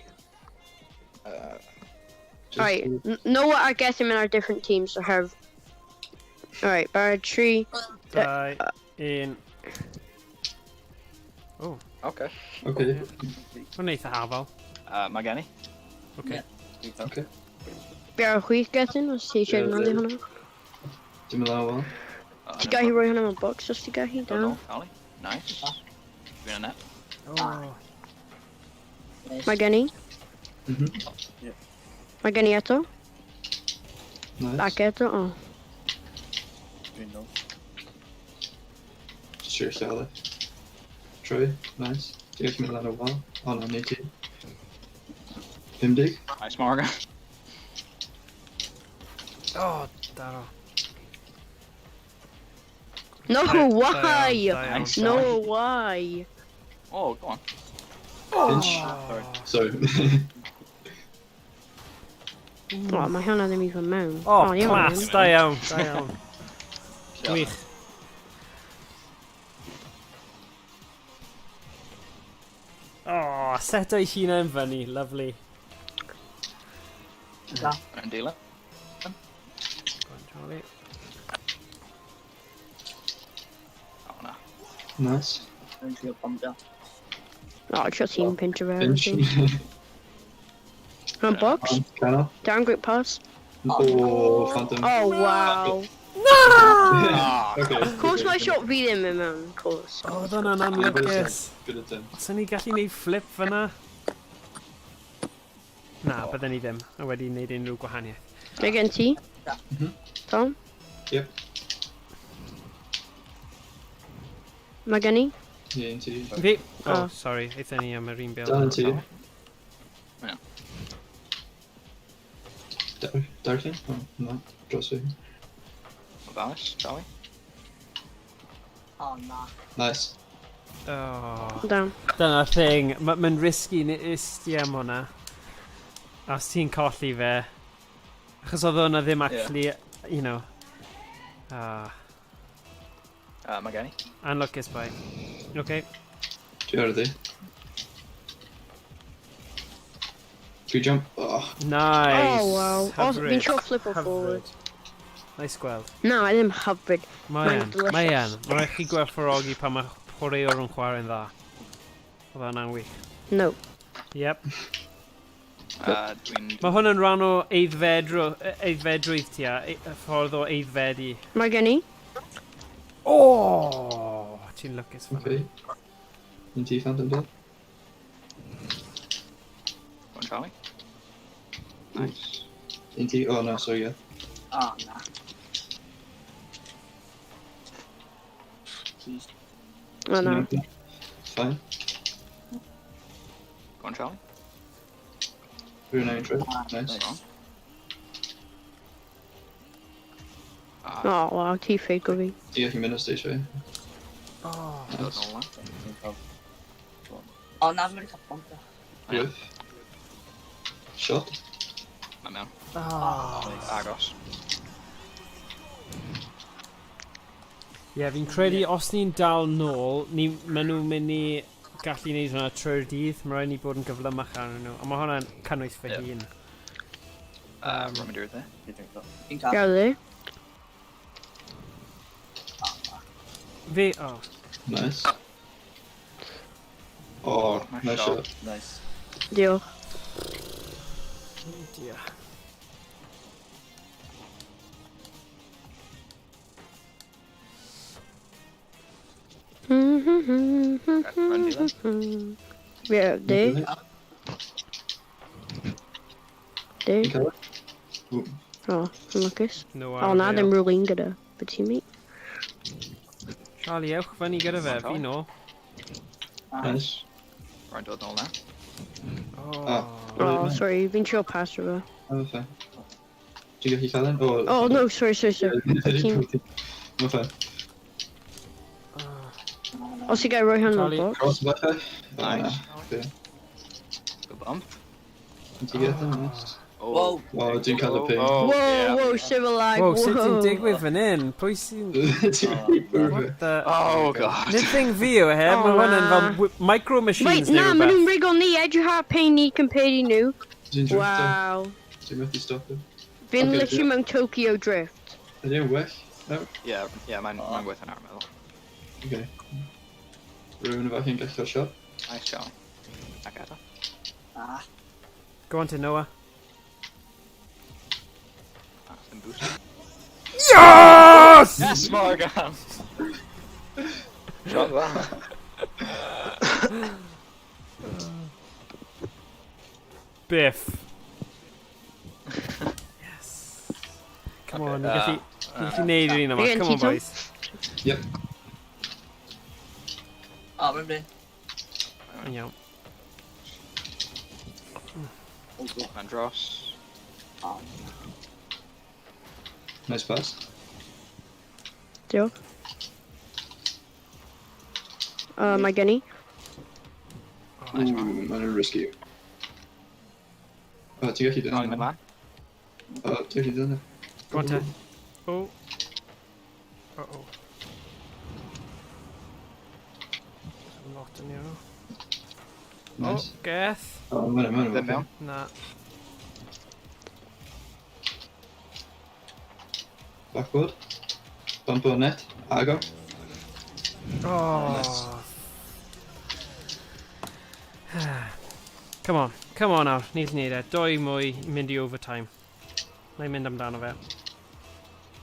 Just- Alright, Noah a Gethin are different teams, so have... Alright, barod 3. 2, 1. Oh, Okay. Okay. hwnna eitha hafal. Mae gen i. Okay. Dwi'n Okay. Be ar y chwith Gethin, os ti eisiau Ie, nodi ie. hwnna. Dim yn dda wel. Ti gallu rhoi hwnna mewn box os ti gallu, Dod da. nôl, Ali. Nice. Dwi'n yn net. Oh. Nice. Mae gen i. Mhm. Mae gen i eto. Nice. Ac eto, oh. Dwi'n nôl. Just trio lladd e. Troi. Nice. Ti'n gallu mynd lan o wal? O na, neu ti. 50. Nice, Morgan. Oh, daro. No, Da iawn, why? da iawn. Nice. No, why? Oh, go on. Pinch. Oh. Sorry. Oh, mae hwnna ddim even mewn. Oh, iawn, class. iawn. Da iawn, da iawn. Gwych. Oh, set o'i hunain fyny, lovely. Da. Yn dealer. Go on, Charlie. Oh, na. Nice. Dwi'n trio bombio. Oh, trio team pinch o fe. Pinch. Mewn box. Canol. Down, great pass. Oh, Phantom. Oh, wow. Ah, Okay. Of course mae shot fi ddim yn mewn, of course. Oedd hwnna'n anlwcus. Good attempt. Os ni gallu neud flip fyna? Na, bydden ni ddim. A wedi wneud unrhyw gwahaniaeth. Mae gen ti? Mhm. Tom? Yep. Mae gen i? Ie, un ti. Fi... Oh, Oh. sorry. Aethon ni am yr un bêl. Dal un ti. Ie. Darllen? Oh, na. Dros fi. Ofalus, Charlie. Oh, na. Nice. Oh. Down. Dyna'r thing. Mae'n risky isti am hwnna. A os ti'n colli fe... Achos oedd hwnna ddim actually, you know... Ah, Mae gen i. anlwcus bai. Okay. Dwi ar y di. Free jump. Oh, Nice. Oh, wow. Oh, Hyfryd. fi'n trio flip o Hyfryd. forward. Nice gweld. Na, mae ddim hyfryd. Mae Mae'n yn. delicious. Mae yn. Mae'n rhaid chi gwerthfawrogi pan mae chwaraewr yn chwarae'n dda. Oedd hwnna'n wych. No. Yep. Dwi'n... Mae hwn yn rhan o aeddfedrwydd ti a y ffordd o aeddfedu. Mae gen i. Oh, ti'n lwcus fan. okay. Un ti, Phantom Dale. Go on, Charlie. Nice. Un ti? Oh, no, sorry, yeah. Oh, na. Jeez. O, na. Fine. Go on, Charlie. Rwy'n angen troi. Nice. Go on. Ah, Oh, wow, ti ffeig o fi. Ti gallu mynd os ti eisiau. Oh. dod Nice. nôl lan. Dwi'n cael... Oh, na, fi wedi cael bombio. Whiff. Shot. Mae mewn. Oh. Nice. Agos. Ie, yeah, fi'n credu os ni'n dal nôl, ni, maen nhw'n mynd i gallu neud hwnna trwy'r dydd. Mae rhaid ni bod yn gyflymach arnyn nhw. Ond mae hwnna'n cynnwys fy Ie. hun. Rwy'n mynd i'r dde. Dwi'n cael. Fi'n cael. Gael di. Fi, oh. Nice. Oh, Nice nice shot. shot. Nice. Diolch. Oh dear. Ie, di. Di. Ti'n cael e? Ww. O, yn lwcus. No O, na, ddim rhywun gyda fy teammate. Charlie, ewch fyny gyda fe, fi nôl. Nice. Rwy'n dod nôl nawr. Oh. Ah. O, sorry, fi'n trio pasio fe. Oh, fine. Ti'n gallu cael un? Oh, Oh, no, sorry, sorry, sorry. Team. Mae'n fine. Os i gael rhoi hwn mewn Charlie. box. Cross falle? Oh, Nice. na. Okay. Good bump. Ti'n get them? Nice. Oh. Wow. O, dwi'n cael y ping. Oh, Whoa, yeah. whoa, civil lag, Whoa, sut ti'n whoa. digwydd fan hyn? Pwy sy'n... Ti'n mynd i bwrw What fe. the... Oh, god. Nid thing fi yw e, Oh, mae hwn yn fel na. micro machines Wait, neu na, maen nhw'n rhywbeth. rigo ni, edrych ar pain ni compared i nhw. Dwi'n drifto. Wow. Dwi'n methu stopio. Fi'n Okay, literally mewn Tokyo Drift. Ydy e'n well? No? Yeah, yeah, mae'n mae gweithio nawr, meddwl. Okay. Rhywun efo chi'n gallu cael shot? Nice, Charlie. Ac eto. Ah. Go on to Noah. Ah, ddim boost. Yes! Yes, Morgan! Shot dda. Biff. Yes. Come on, ni'n gallu... Ni'n gallu neud yr un yma. Again, Come on, Tito? boys. Yep. O, mae'n bryn. Yn iawn. O, go. Mae'n dros. O, Nice pass. Diolch. Mae gen i. Nice Ooh, one. mae'n risky. O, ti'n gallu O'n dod i'n mynd yna. lan. O, ti'n gallu dod yna. Go on te. Oh. Uh-oh. Lot yn nhw. Nice. Oh, Geth. O, mae'n mae'n Ddim mewn. Na. Backward. Bump o net. Agor. Oh. Nice. Come on, come on nawr, ni'n gallu neud e. Doi mwy i mynd i overtime. Na i mynd amdano fe.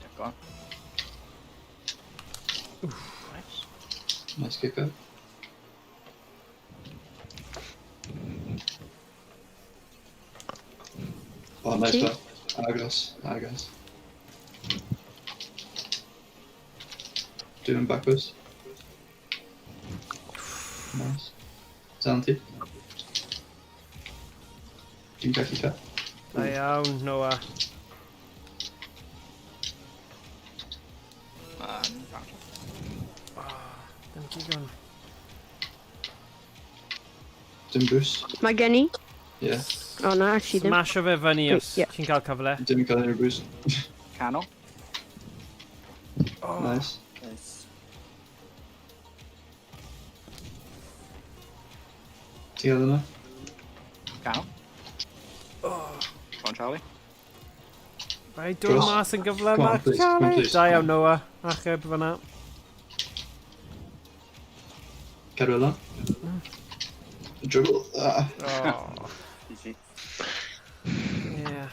Yeah, go on. Nice. Nice kick up. Oh, nice Ti? pass. Agos, agos. Doing backwards. Nice. Santi. Dwi'n gallu cael. Da iawn, Noah. Mae'n bounce. Dim digon. Dim boost. Mae gen i. Yeah. O, na, actually ddim. Smasho fe fyny os Ie. ti'n cael cyfle. Dim cael unrhyw boost. Canol. Oh. Nice. nice. Ti'n gael yna? Canol. Go on, Charlie. Rai dod Dros. mas yn gyfle Come on, yma. please, come on, please. Da iawn, Noah. Achub fyna. Cadw e lan. Dribble. Ah. Oh. Easy. Yeah.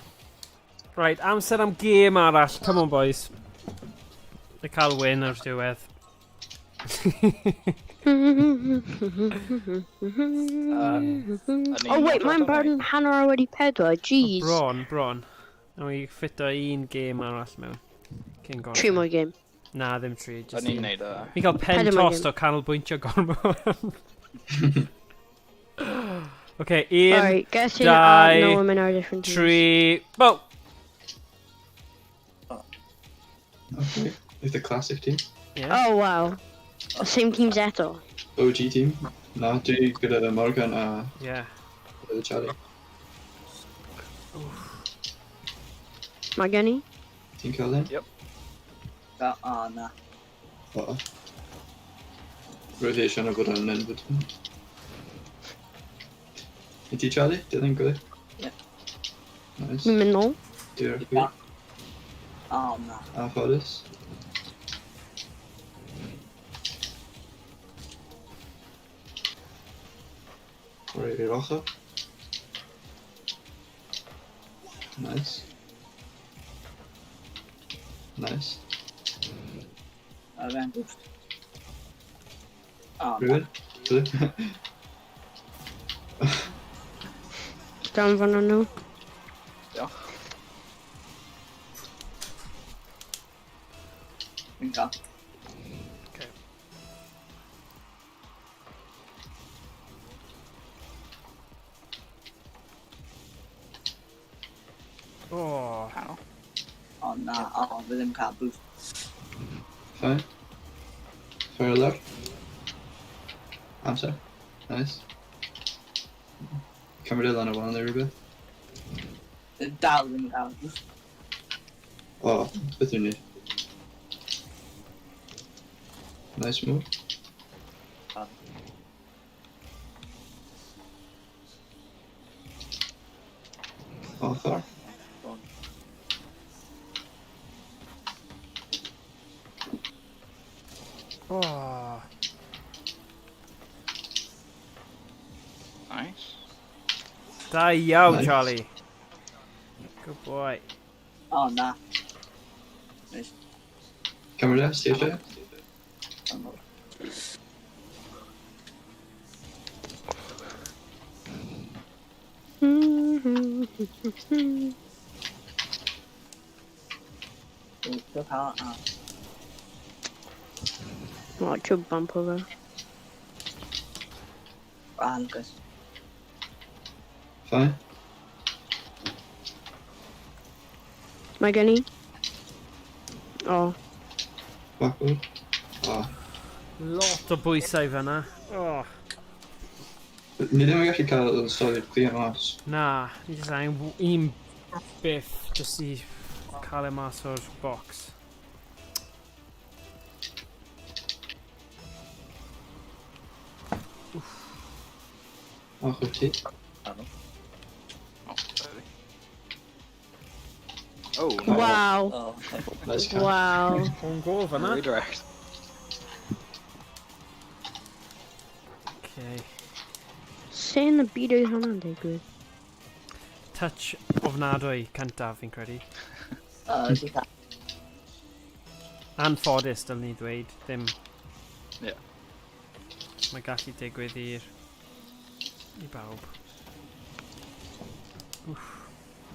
Right, amser am gêm arall. Come on, boys. I cael win ar diwedd. Oh wait, mae'n barod yn 4:30, jeez. Bron, bron. Nawn ni ffito un gêm arall mewn. Cyn gorffen. Tri mwy game. Na, ddim tri. Just O'n i'n un. neud y... Ni'n cael pen Pedwar mwy tost o canolbwyntio gormod. Oce, un, Alright, guess who dau, no women are different teams. tri, bo! Okay. Like the classic team. Yeah. Oh wow. Same teams eto. OG team. Na, dwi gyda Morgan a Yeah. gyda Charlie. Mae gen i. Ti'n cael hyn? O, o, na. O. Roedd hi eisiau bod yn enfyd. I ti Charlie? Di ddim gwylio? Ie. Nice. Mi'n mynd nôl. Diolch fi. O, na. A ffodus. Roi i'r ochr. Nice. Nice. A fe'n boost. O, na. Rhywun? Dwi? Dan fan nhw. Diolch. Fi'n cael. Okay. Oh. Canol. O, na. O, fi ddim cael boost. Fine. Fair lawr. Amser. Nice. Cymryd e lan y wal neu rhywbeth. Dal ddim yn cael boost. O, beth yw'n ni? Nice move. Arthur. Oh. Nice. Da iawn, Nice. Charlie. Good boy. O, na. Nice. Cymryd e, ti eisiau? Dwi'n cael, ah. Watch your bump over. Ah, Lucas. Fine. Mae gen i. O. Backward. O. Lot o bwysau fyna. Oh. Ni ddim yn gallu cael solid clear mas. Na, ni jyst angen un biff jyst i cael e mas o'r box. Ochr ti. Oh, sorry. Oh, no. Wow. Oh. Nice catch. Wow. O'n gol fyna. Redirect. Okay. Sy'n y byd oedd hwnna'n digwydd? Touch ofnadwy cyntaf fi'n credu. O, dwi'n cael. Anffodus, dylwn ni ddweud. Ddim... Ie. Mae gallu digwydd i'r... i bawb.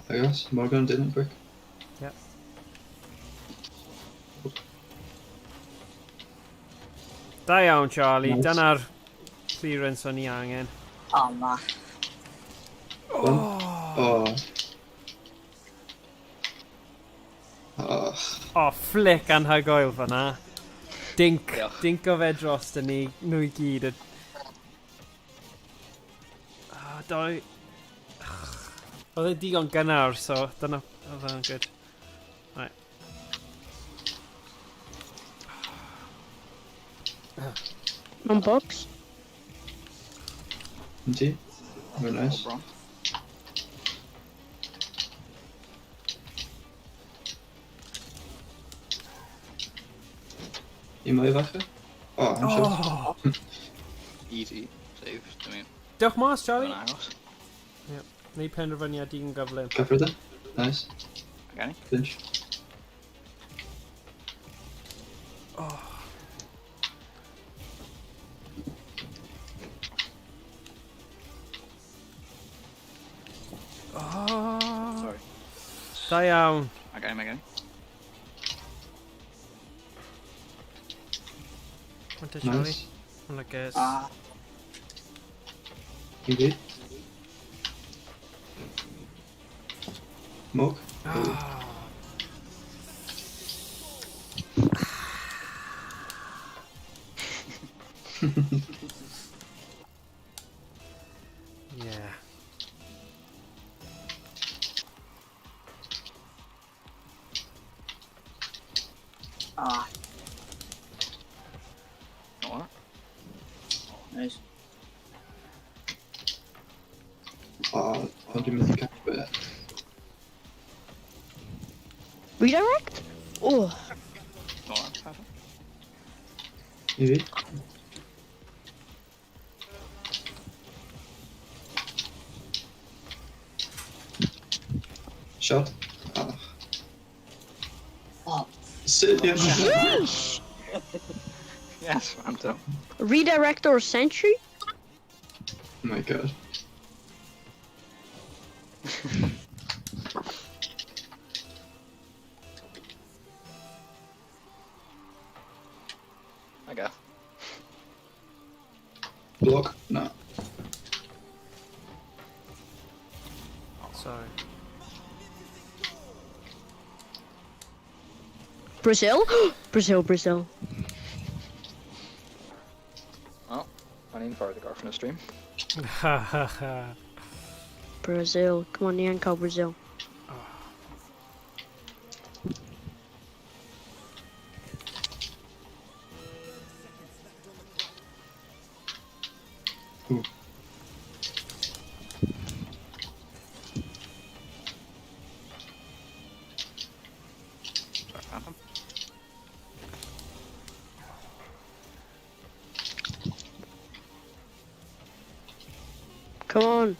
Agos, Morgan didn't quick. Yep. Da iawn, Charlie. Nice. Dyna'r clearance o'n i angen. O, na. Oh. Oh. O, flick anhygoel fyna. Dink. Diolch. Dink o fe dros dyn ni, nhw i gyd. Oh, doi. Oedd e digon gynnar, so dyna... Oedd e'n good. Right. Mae'n box. Yn ti? Very nice. Oh, bron. I mwy falle? Oh, I'm sure. Oh. Easy save. I mean, Diolch mas, Charlie. yn agos. Neu penderfyniad digon gyflym. Cyffwrdd e? Nice. Okay. Pinch. Oh. Oh. Sorry. Da iawn. Okay, okay. One to Charlie. Nice. Lucas. Ah. I fi. Mwg. Oh. Yeah. Ah. Not Nice. O, ond dwi'n mynd i catch bit. Redirect? Oh. Not that. I fi. Shot. Ah. Oh. Sut i Yeesh! Yes, Phantom. Redirect or sentry? Oh my god. I guess. Block? No. Sorry. Brazil? Brazil, Brazil. Well, o'n i'n ffordd i gorffen y stream. Ha ha ha. Brazil. Come on, ni yn cael Brazil. Ww. Sorry, Phantom. Come on.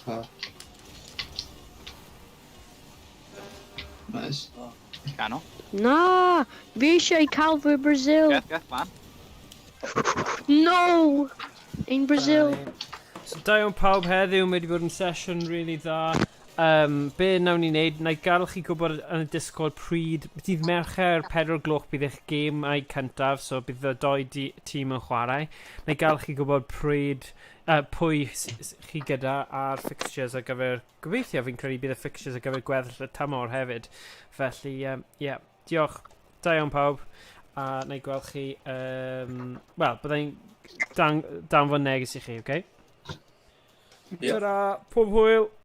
Ha. Nice. Canol. Na! Fi eisiau cael fy Brazil. Geth, Geth, lan. No! In Brazil. So da iawn pawb heddiw, mae wedi bod yn sesiwn really dda. Be nawn ni wneud, na i gadael chi gwybod yn y Discord pryd, dydd Mercher 4 gloch bydd eich gemau cyntaf, so bydd y doi tîm yn chwarae. Na i gadael chi gwybod pryd, pwy chi gyda a'r fixtures ar gyfer, gobeithio fi'n credu bydd y fixtures ar gyfer gweddill y tymor hefyd. Felly, yeah, diolch. Da iawn pawb. A na i gweld chi, wel, byddai'n danfon neges i chi, oce? Okay? Ie. Ta-ra, pob hwyl!